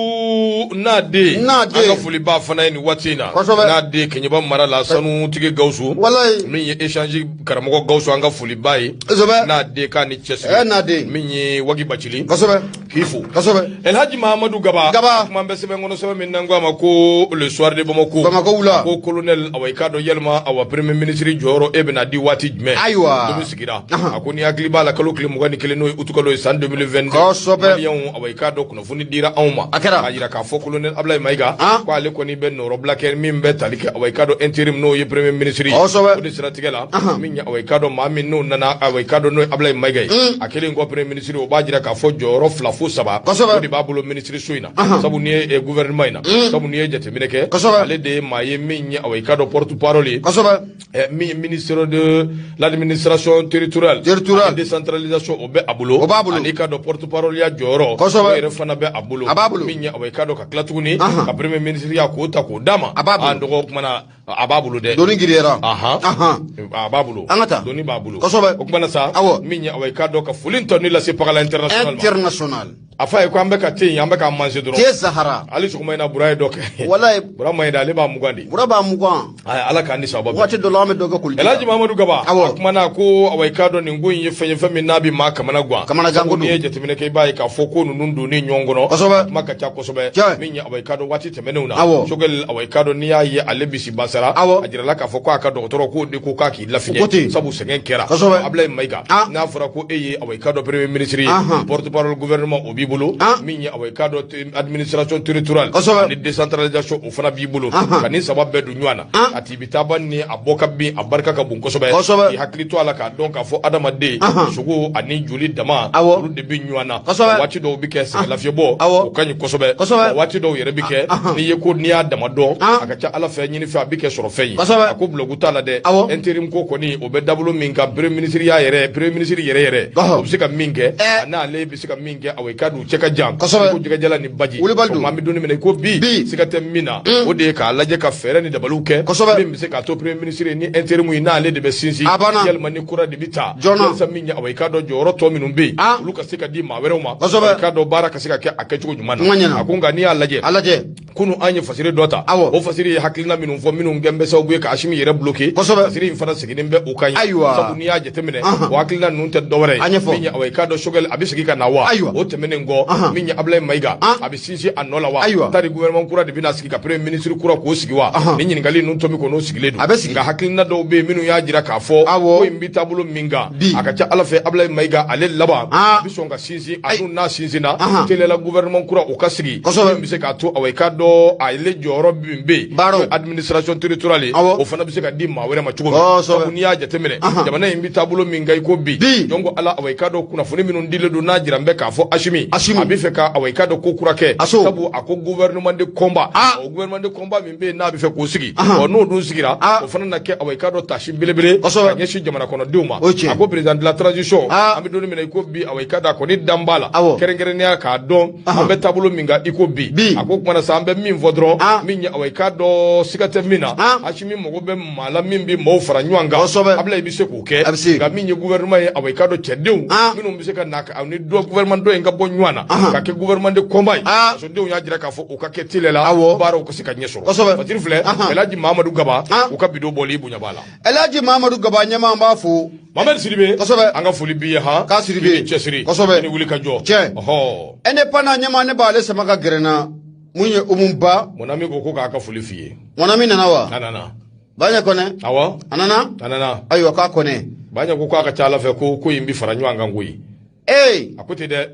n'a den. N'a den. An ka foli b'a fana ye nin waati in na. Kosɛbɛ. N'a den, Keɲeba mara la, sanutigi Gawusu. Walayi. Min ye échange karamɔgɔ Gawusu, an ka foli b'a ye. Kosɛbɛ. N'a den, k'a ni cɛsiri. Ɛ, n'a den. Min ye Wagi Bacili. Kosɛbɛ. K'i fo. Kosɛbɛ. Elhaji Mahamadu Gaba. Gaba. Kuma bɛ sɛbɛn kɔnɔ, sɛbɛn min n'an ko a ma ko Le Soir de Bamako. Bamako wula. Ko colonel, awa, i k'a dɔn, yalima, awa, premier ministre jɔyɔrɔ, e bɛna di waati jumɛn? Ayiwa. Don sigira. A ko ni hakili b'a la, kalo tile 21, n'o ye utukalo ye san 2022. Kosɛbɛ. Maliyɛnw, awa, i k'a dɔn, kunnafoni dira anw ma. A kɛra. K'a jira k'a fɔ colonel Ablaye Mayiga. Han. Ko ale kɔni bɛ nɔrɔbila kɛ min bɛ tali kɛ, awa, i k'a dɔn, intérim, n'o ye premier ministre ye. Kosɛbɛ. O de siratigɛ la, min ye, awa, i k'a dɔn, maa min n'o nana, awa, i k'a dɔn, n'o ye Ablaye Mayiga ye. A kɛlen kɔ premier ministre, o b'a jira k'a fɔ jɔyɔrɔ fila fo saba. Kosɛbɛ. O de b'a bolo ministre so in na. Sabu n'i ye gouvernement in na. Sabu n'i ye jateminɛ kɛ. Kosɛbɛ. Ale de ye maa ye min ye, awa, i k'a dɔn, porte parole ye. Kosɛbɛ. Min ye ministre de l'administration territoriale. Territoriale. Ani décentralisation, o bɛ a bolo. O b'a bolo. Ani k'a dɔn, porte parole ya jɔyɔrɔ. Kosɛbɛ. O yɛrɛ fana bɛ a bolo. A b'a bolo. Min ye, awa, i k'a dɔn, ka tila tuguni. Ka premier ministre ya k'o ta k'o d'a ma. A b'a bolo. An dɔgɔ kumana, a b'a bolo dɛ. Doni giriyara. Ahan. Ahan. A b'a bolo. An ka taa. Doni b'a bolo. Kosɛbɛ. O kumana sa. Awɔ. Min ye, awa, i k'a dɔn, ka foli tɔ ni lase Pakala international ma. International. A f'a ye ko an bɛ ka te in, an bɛ k'a manger dɔrɔn. Te Zahara. Hali sɔgɔma in na, Bura ye dɔ kɛ. Walayi. Bura ma ɲi dɛ, ale b'a 20 de. Bura b'a 20. Ayi, Ala k'an ni sababa bɛn. Waati dɔ la, an bɛ dɔ kɛ koliji la. Elhaji Mahamadu Gaba. Awɔ. A kumana ko, awa, i k'a dɔn, nin ko in ye fɛn ye, fɛn min n'a bɛ maa kamana gan. Kamana gan ko Sabu n'i ye jateminɛ kɛ, i b'a ye k'a fɔ ko ninnu donni ɲɔgɔn kɔnɔ. Kosɛbɛ. Kuma ka ca kosɛbɛ. Tiɲɛ. Min ye, awa, i k'a dɔn, waati tɛmɛnenw na. Awɔ. Choguel, awa, i k'a dɔn, n'i y'a ye ale bisi basara. Awɔ. A jirala k'a fɔ ko a ka dɔgɔtɔrɔ k'o de ko k'a k'i lafiɲɛ. Ko ten. Sabu sɛgɛn kɛra. Kosɛbɛ. Ablaye Mayiga. Ah. N'a fɔra ko e ye, awa, i k'a dɔn, premier ministre ye. Ahan. Porte parole gouvernement, o b'i bolo. Ah. Min ye, awa, i k'a dɔn, administration territoriale. Kosɛbɛ. Ani décentralisation, o fana b'i bolo. Ahan. Ka nin saba bɛɛ don ɲɔgɔn na. Ah. A tibitaba ni a bɔ ka bin, a barika ka bon kosɛbɛ. Kosɛbɛ. I hakili to a la k'a dɔn k'a fɔ adamaden, Ahan. sogo ani joli dama, Awɔ. olu de bɛ ɲɔgɔn na. Kosɛbɛ. Waati dɔw bɛ kɛ sɛgɛnlafiɲɛbɔ, Awɔ. o ka ɲi kosɛbɛ. Kosɛbɛ. Waati dɔw yɛrɛ bɛ kɛ, Ahan. n'i ye ko n'i y'a dama dɔn, Ah. a ka ca Ala fɛ, ɲini fɛ, a bɛ kɛ sɔrɔ fɛn ye. Kosɛbɛ. A ko bulɔku t'a la dɛ. Awɔ. Intérim ko kɔni, o bɛ dabolo min kan, premier ministre y'a yɛrɛ, premier ministre yɛrɛ yɛrɛ, Ɔhɔ. o bɛ se ka min kɛ, Ɛ. a n'ale bɛ se ka min kɛ, awɔ, i ka don cɛ ka jan. Kosɛbɛ. I ko jɛgɛjalan ni baji. Wulibali don. O tuma an bɛ don min na i ko bi, Bi. siga tɛ min na, o de ye k'a lajɛ ka fɛɛrɛ ni dabaliw kɛ. Kosɛbɛ. Min bɛ se k'a to premier ministre ni intérim ye, n'ale de bɛ sinsin. A banna. Yalima ni kura de bɛ ta. Joona. Walasa min ye, awa, i k'a dɔn, jɔyɔrɔ tɔ minnu bɛ yen, Ah. olu ka se ka di maa wɛrɛw ma. Kosɛbɛ. I k'a dɔn, baara ka se ka kɛ a kɛcogo ɲuman Ɲuman na. ɲɛna. A ko nka n'i y'a lajɛ, A lajɛ. Kunun an ye fasiri dɔ ta. Awɔ. O fasiri ye hakilina minnu fɔ, minnu kɛn bɛ sababu ye ka Asimi yɛrɛ bloqué. Kosɛbɛ. Fasiri in fana sigilen bɛ o kan ye. Ayiwa. Sabu n'i y'a jateminɛ, Ahan. o hakilina ninnu tɛ dɔwɛrɛ ye. A ɲɛfɔ. Min ye, awa, i k'a dɔn, Choguel a bɛ segin ka na wa? Ayiwa. O tɛmɛnen kɔ, Ahan. min ye Ablaye Mayiga, Ah. a bɛ sinsin a nɔ la wa? Ayiwa. Tari gouvernement kura de bɛna sigi ka premier ministre kura k'o sigi wa? Ahan. Ni ɲininkali ninnu tomi kɔnɔ, o sigilen don. A bɛ sigi. Nka hakilina dɔw bɛ yen minnu y'a jira k'a fɔ Awɔ. ko in bɛ taabolo min kan, Bi. a ka ca Ala fɛ, Ablaye Mayiga ale laban Ah. bɛ sɔn ka sinsin a n'u n'a sinsinna Ahan. teliyala gouvernement kura o ka sigi. Kosɛbɛ. Min bɛ se k'a to, awa, i k'a dɔn, ale jɔyɔrɔ min bɛ yen, Baaraw. n'o ye administration territoriale ye, Awɔ. o fana bɛ se ka di maa wɛrɛ ma cogo min. Kosɛbɛ. Sabu n'i y'a jateminɛ, Ahan. jamana in bɛ taabolo min kan i ko bi, Bi. donc Ala, awa, i k'a dɔn, kunnafoni minnu dilen don n'a jira n bɛ k'a fɔ Asimi, Asimi. a bɛ fɛ ka, awa, i k'a dɔn, ko kura kɛ. Aso. Sabu a ko gouvernement de combat, Ah. o gouvernement de combat min bɛ yen n'a bɛ fɛ k'o sigi, Ahan. ɔ, n'o dun sigira, Ah. o fana na kɛ, awa, i k'a dɔn, tasi belebele Kosɛbɛ. ka ɲɛsin jamana kɔnɔdenw ma. O ye tiɲɛ. A ko président de la transition, Ah. an bɛ don min na i ko bi, awa, i k'a dɔn, a kɔni dan b'a la, Awɔ. kɛrɛnkɛrɛnnenya k'a dɔn an bɛ taabolo min kan i ko bi. Bi. A ko kumana sa, an bɛ min fɔ dɔrɔn, Ah. min ye, awa, i k'a dɔn, siga tɛ min na, Ah. Asimi mago bɛ maa la min bɛ maaw fara ɲɔgɔn kan. Kosɛbɛ. Ablaye bɛ se k'o kɛ. A bɛ se. Nka min ye gouvernement ye, awa, i k'a dɔn, cɛdenw Ah. minnu bɛ se ka na ni dɔ gouvernement dɔ in ka bɔ ɲɔgɔn na Ahan. ka kɛ gouvernement de combat ye, Ah. fasodenw y'a jira k'a fɔ o ka kɛ teliya la, Awɔ. baaraw ka se ka ɲɛ sɔrɔ. Kosɛbɛ. Fatiri filɛ, Ahan. Elhaji Mahamadu Gaba, Ah. u ka bidon bɔli bonya b'a la. Elhaji Mahamadu Gaba ɲɛmaa, an b'a fo. Mohamed Sidibe. Kosɛbɛ. An ka foli b'i ye han. K'a Sidibe. I ni cɛsiri. Kosɛbɛ. I ni wuli ka jɔ. Tiɲɛ. Ɔhɔ. Indépendant ɲɛmaa, ne b'ale sama ka gɛrɛ n na. Mun ye Umuba. Mon ami ko k'a ka foli f'i ye. Mon ami nana wa? A nana. Baɲɛ Kɔnɛ. Awɔ. A nana? A nana. Ayiwa, k'a Kɔnɛ. Baɲɛ ko k'a ka ca Ala fɛ ko ko in bi fara ɲɔgɔn kan koyi. Ee. A ko ten dɛ.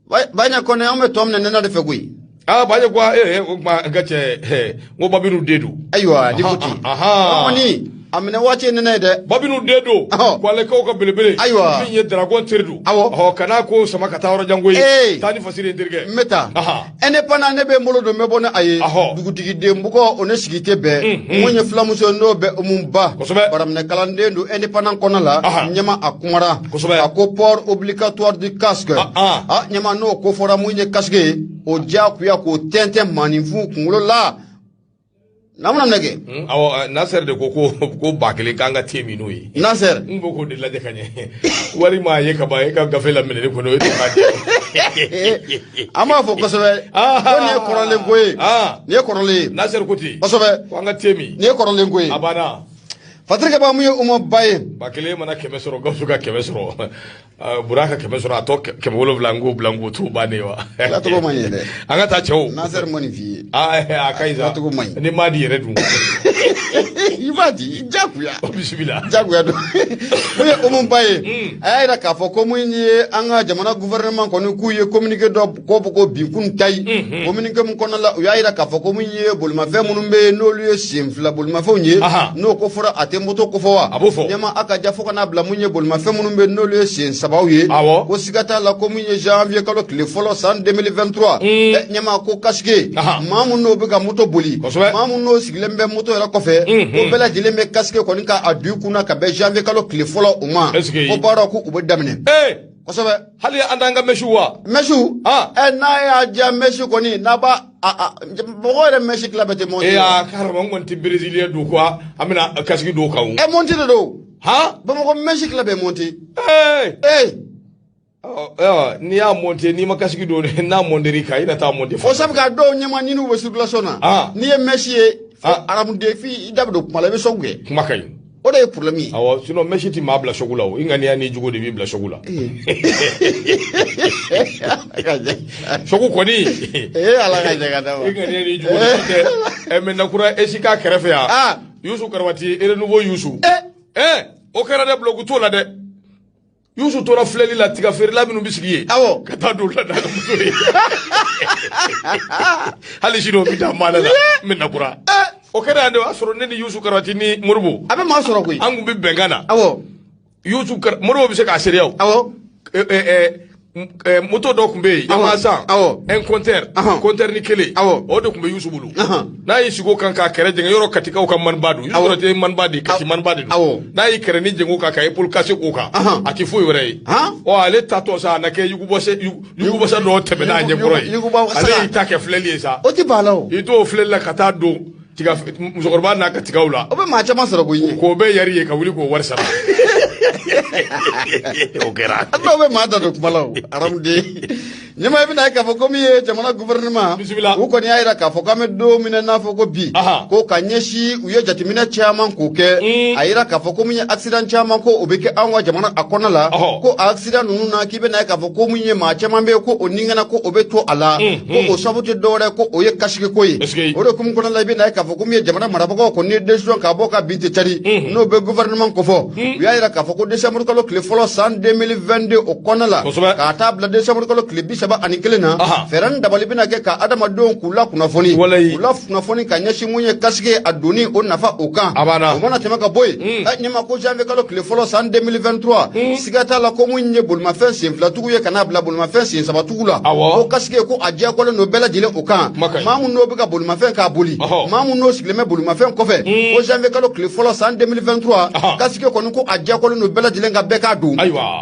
Baɲɛ Kɔnɛ, an bɛ tɔ minɛ nɛnɛ de fɛ koyi. Aa, Baɲɛ ko ee, o tuma n ka cɛ, n ko Babinu den don. Ayiwa, ni ko ten. Kɔni a minɛ waati ye nɛnɛ ye dɛ. Babinu den don. Kwalɛkaw ka belebele. Ayiwa. Min ye Dragon teri don. Awɔ. Ɔ, kana ko sama ka taa yɔrɔ jan koyi. Ee. Taa ni fasiri ye n terikɛ. N bɛ taa. Indépendant, ne bɛ n bolo don, n bɛ bɔ ni a ye. Dugutigi den bugɔ, o ne sigi tɛ bɛn. Mun ye filamuso n'o bɛ Umu Ba. Baraminɛ kalanden don indépendant kɔnɔ la. Ɲɛma a kumara. A ko port obligatoire du casque. A ɲɛma, n'o ko fɔra, mun ye casque ye, o diyagoya k'o tɛntɛn maaninfin kunkolo la. Na bɛna minɛ kɛ. Awɔ, Nasɛri de ko 1000 k'an ka te min n'o ye. Nasɛri. N ko k'o de lajɛ ka ɲɛ. Walima a ye ka ban e ka gafe laminɛ ne kɔnɔ, e tɛ k'a di. An b'a fɔ kosɛbɛ. Ko nin ye kɔrɔlen ko ye. Nin ye kɔrɔlen ye. Nasɛri ko ten. Kosɛbɛ. Ko an ka te min. Nin ye kɔrɔlen ko ye. A banna. Fatirikɛ ba, mun ye Uma Ba ye. 1000 mana 100 sɔrɔ, Gawusu ka 100 sɔrɔ, Bura ka 100 sɔrɔ, a tɔ 700 n k'o bila n k'o t'o bannen wa. Tilacogo man ɲɛ dɛ. An ka taa cɛw. Nasɛri ma nin f'i ye. Aa, a ka ɲi sa. Tilacogo man ɲi. Ni m'a di yɛrɛ dun. I b'a di jagoya. Bisimila. Jagoya don. Mun ye Umu Ba ye. A y'a yira k'a fɔ ko mun ye an ka jamana gouvernement kɔni, k'u ye communiqué dɔ ko ko bin kun ta ye. Communiqué mun kɔnɔna la, u y'a yira k'a fɔ ko mun ye bolimafɛn minnu bɛ yen, n'olu ye sen fila bolimafɛnw ye. N'o ko fɔra, a tɛ moto ko fɔ wa. A b'o fɔ. Ɲɛma, a ka ja fo ka n'a bila mun ye bolimafɛn minnu bɛ yen, n'olu ye sen sabaw ye. Ko siga t'a la ko mun ye janvier kalo tile fɔlɔ san 2023. Ɲɛma, ko casque. Maa mun n'o bɛ ka moto boli. Maa mun n'o sigilen bɛ moto yɛrɛ kɔfɛ. Ko bɛɛ lajɛlen bɛ casque kɔni ka a don i kunna ka bɛn janvier kalo tile fɔlɔ o ma. Ko baaraw ko u bɛ daminɛ. Kosɛbɛ. Hali an t'an ka mèche wa. Mèche. N'a y'a diya, mèche kɔni n'a b'a a mɔgɔ yɛrɛ mèche tila bɛɛ tɛ monter. Ee, a karama, n kɔni tɛ brésilien don ko an bɛna casque don o kan o. Monter de don. Han. Bamakɔ mèche tila bɛɛ monter. Ee. N'i y'a monter, n'i ma casque don, n'a monter i kan, i na taa monter. O sabu ka dɔw ɲɛma ɲini bɛ circulation na. N'i ye mèche ye, aramuden f'i da bɛ don kuma la, i bɛ sɔn kɛ. Kuma ka ɲi. O de ye problème ye. Awɔ, sinon mèche ti maa bila choc la o. I ŋaniya n'i jogo de b'i bila choc la. Choc kɔni. Ee, Ala ka jɛ ka d'a ma. I ŋaniya n'i jogo de tɛ. Ɛ, maintenant kura esi k'a kɛrɛfɛ yan. Yusu Karabati, renouveau Yusu. O kɛra dɛ, bulɔku t'o la dɛ. Yusu tora filɛli la, tiga feerela minnu bɛ sigi yen. Ka taa don la n'a ka muso ye. Hali sini o bɛ taa maana la. N bɛ na kura. O kɛra yan de, o y'a sɔrɔ ne ni Yusu Karabati ni Moribo. A bɛ maa sɔrɔ koyi. An kun bɛ bɛnkan na. Yusu Moribo bɛ se k'a seereya o. Moto dɔ tun bɛ yen, Yamaha san. Un compteur. Compteur ni kelen. O de tun bɛ Yusu bolo. N'a y'i sigi o kan k'a kɛrɛ jɛngɛ, yɔrɔ Katikaw ka maniba don. Yusu Karabati ye maniba de ye, Kati maniba de don. N'a y'i kɛrɛ ni jɛngɛ o kan ka épaule cassé k'o kan. A tɛ foyi wɛrɛ ye. Ɔ, ale tatɔ sa, a na kɛ yugubɔsɛ dɔw tɛmɛ n'a ɲɛkɔrɔ ye. Ale y'i ta kɛ filɛli ye sa. O tɛ ban a la o. I t'o filɛli la ka taa don tiga musokɔrɔba n'a ka tigaw la. O bɛ maa caman sɔrɔ koyi. K'o bɛɛ yɛrɛ ye ka wuli k'o wari sara. O kɛra. Dɔw bɛ maa da don kuma la o, aramuden. Ɲɛma, i bɛna ye k'a fɔ ko min ye jamana gouvernement. Bisimila. U kɔni y'a jira k'a fɔ k'an bɛ don min na, n'a fɔ ko bi. Ko ka ɲɛsin u ye jateminɛ caman k'o kɛ. A yira k'a fɔ ko min ye accident caman ko o bɛ kɛ anw ka jamana a kɔnɔ la. Ko accident ninnu na, k'i bɛna ye k'a fɔ ko min ye maa caman bɛ yen, ko o ningana ko o bɛ to a la. Ko o sababu tɛ dɔwɛrɛ ko o ye casque ko ye. O de hukumu kɔnɔna la, i bɛna ye k'a fɔ ko min ye jamana marabagaw kɔni ye décision k'a bɔ ka bin tɛ cari. N'o bɛ gouvernement kofɔ. U y'a jira k'a fɔ ko décembre kalo tile fɔlɔ san 2022 o kɔnɔna la. K'a taa bila décembre kalo tile 31 na. Fɛɛrɛ ni dabali bɛna kɛ ka adamadenw k'u la kunnafoni. K'u la kunnafoni ka ɲɛsin mun ye casque a donni o nafa o kan. O mana tɛmɛ ka bɔ yen. Ɲɛma, ko janvier kalo tile fɔlɔ san 2023. Siga t'a la ko mun ye bolimafɛn sen filatigiw ye ka n'a bila bolimafɛn sen sabatigiw la. Ko casque ko a diyagoyalen don bɛɛ lajɛlen o kan. Maa mun n'o bɛ ka bolimafɛn k'a boli. Maa mun n'o sigilen bɛ bolimafɛn kɔfɛ. Ko janvier kalo tile fɔlɔ san 2023. Casque kɔni ko a diyagoyalen don bɛɛ lajɛlen ka bɛɛ k'a don.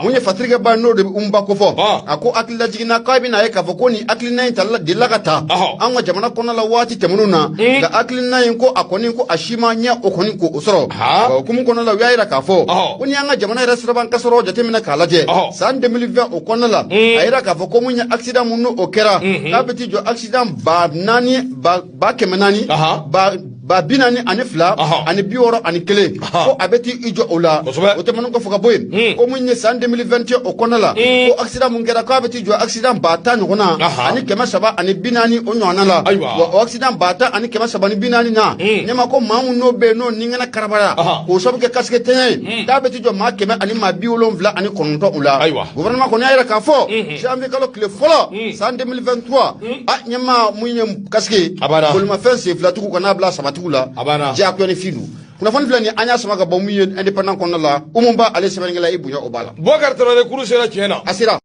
Mun ye Fatirikɛ ba, n'o de bɛ Umuba kofɔ. A ko hakililajigin k'a bɛna ye k'a fɔ ko nin hakilina in tala delila ka ta an ka jamana kɔnɔ la waati tɛmɛnenw na, nka hakilina in ko a kɔni ko a si ma ɲɛ o kɔni k'o sɔrɔ. O hukumu kɔnɔ la, u y'a jira k'a fɔ ko ni an ka jamana yɛrɛ siraban kasɔrɔ jateminɛ k'a lajɛ san 2020 o kɔnɔna la, a yira k'a fɔ ko mun ye accident mun n'o kɛra, k'a bɛ t'i jɔ accident ba naani ba 400 ba 42 61 ko a bɛ t'i jɔ o la. O tɛmɛnen kɔfɛ ka bɔ yen, ko mun ye san 2021 o kɔnɔna la, ko accident mun kɛra, k'a bɛ t'i jɔ accident 10 000 ɲɔgɔn na ani 340 o ɲɔgɔnna la. Wa o accident 10 340 na, ɲɛma ko maa mun n'o bɛ yen n'o ni ŋɛnɛ karabara k'o sababu kɛ casque tɛɲɛ ye, k'a bɛ t'i jɔ maa 179 o la. Gouvernement kɔni y'a yira k'a fɔ janvier kalo tile fɔlɔ san 2023, a ɲɛma mun ye casque bolimafɛn sen filatigiw ka n'a bila sabatigiw la, diyagoya ni fin don. Kunnafoni filɛ nin, an y'a sama ka bɔ mun ye Indépendant kɔnɔna la. Umuba ale sɛbɛnnikɛla, i bonya o b'a la. Boubacar Traoré, kuru sera tiɲɛ na. A sera.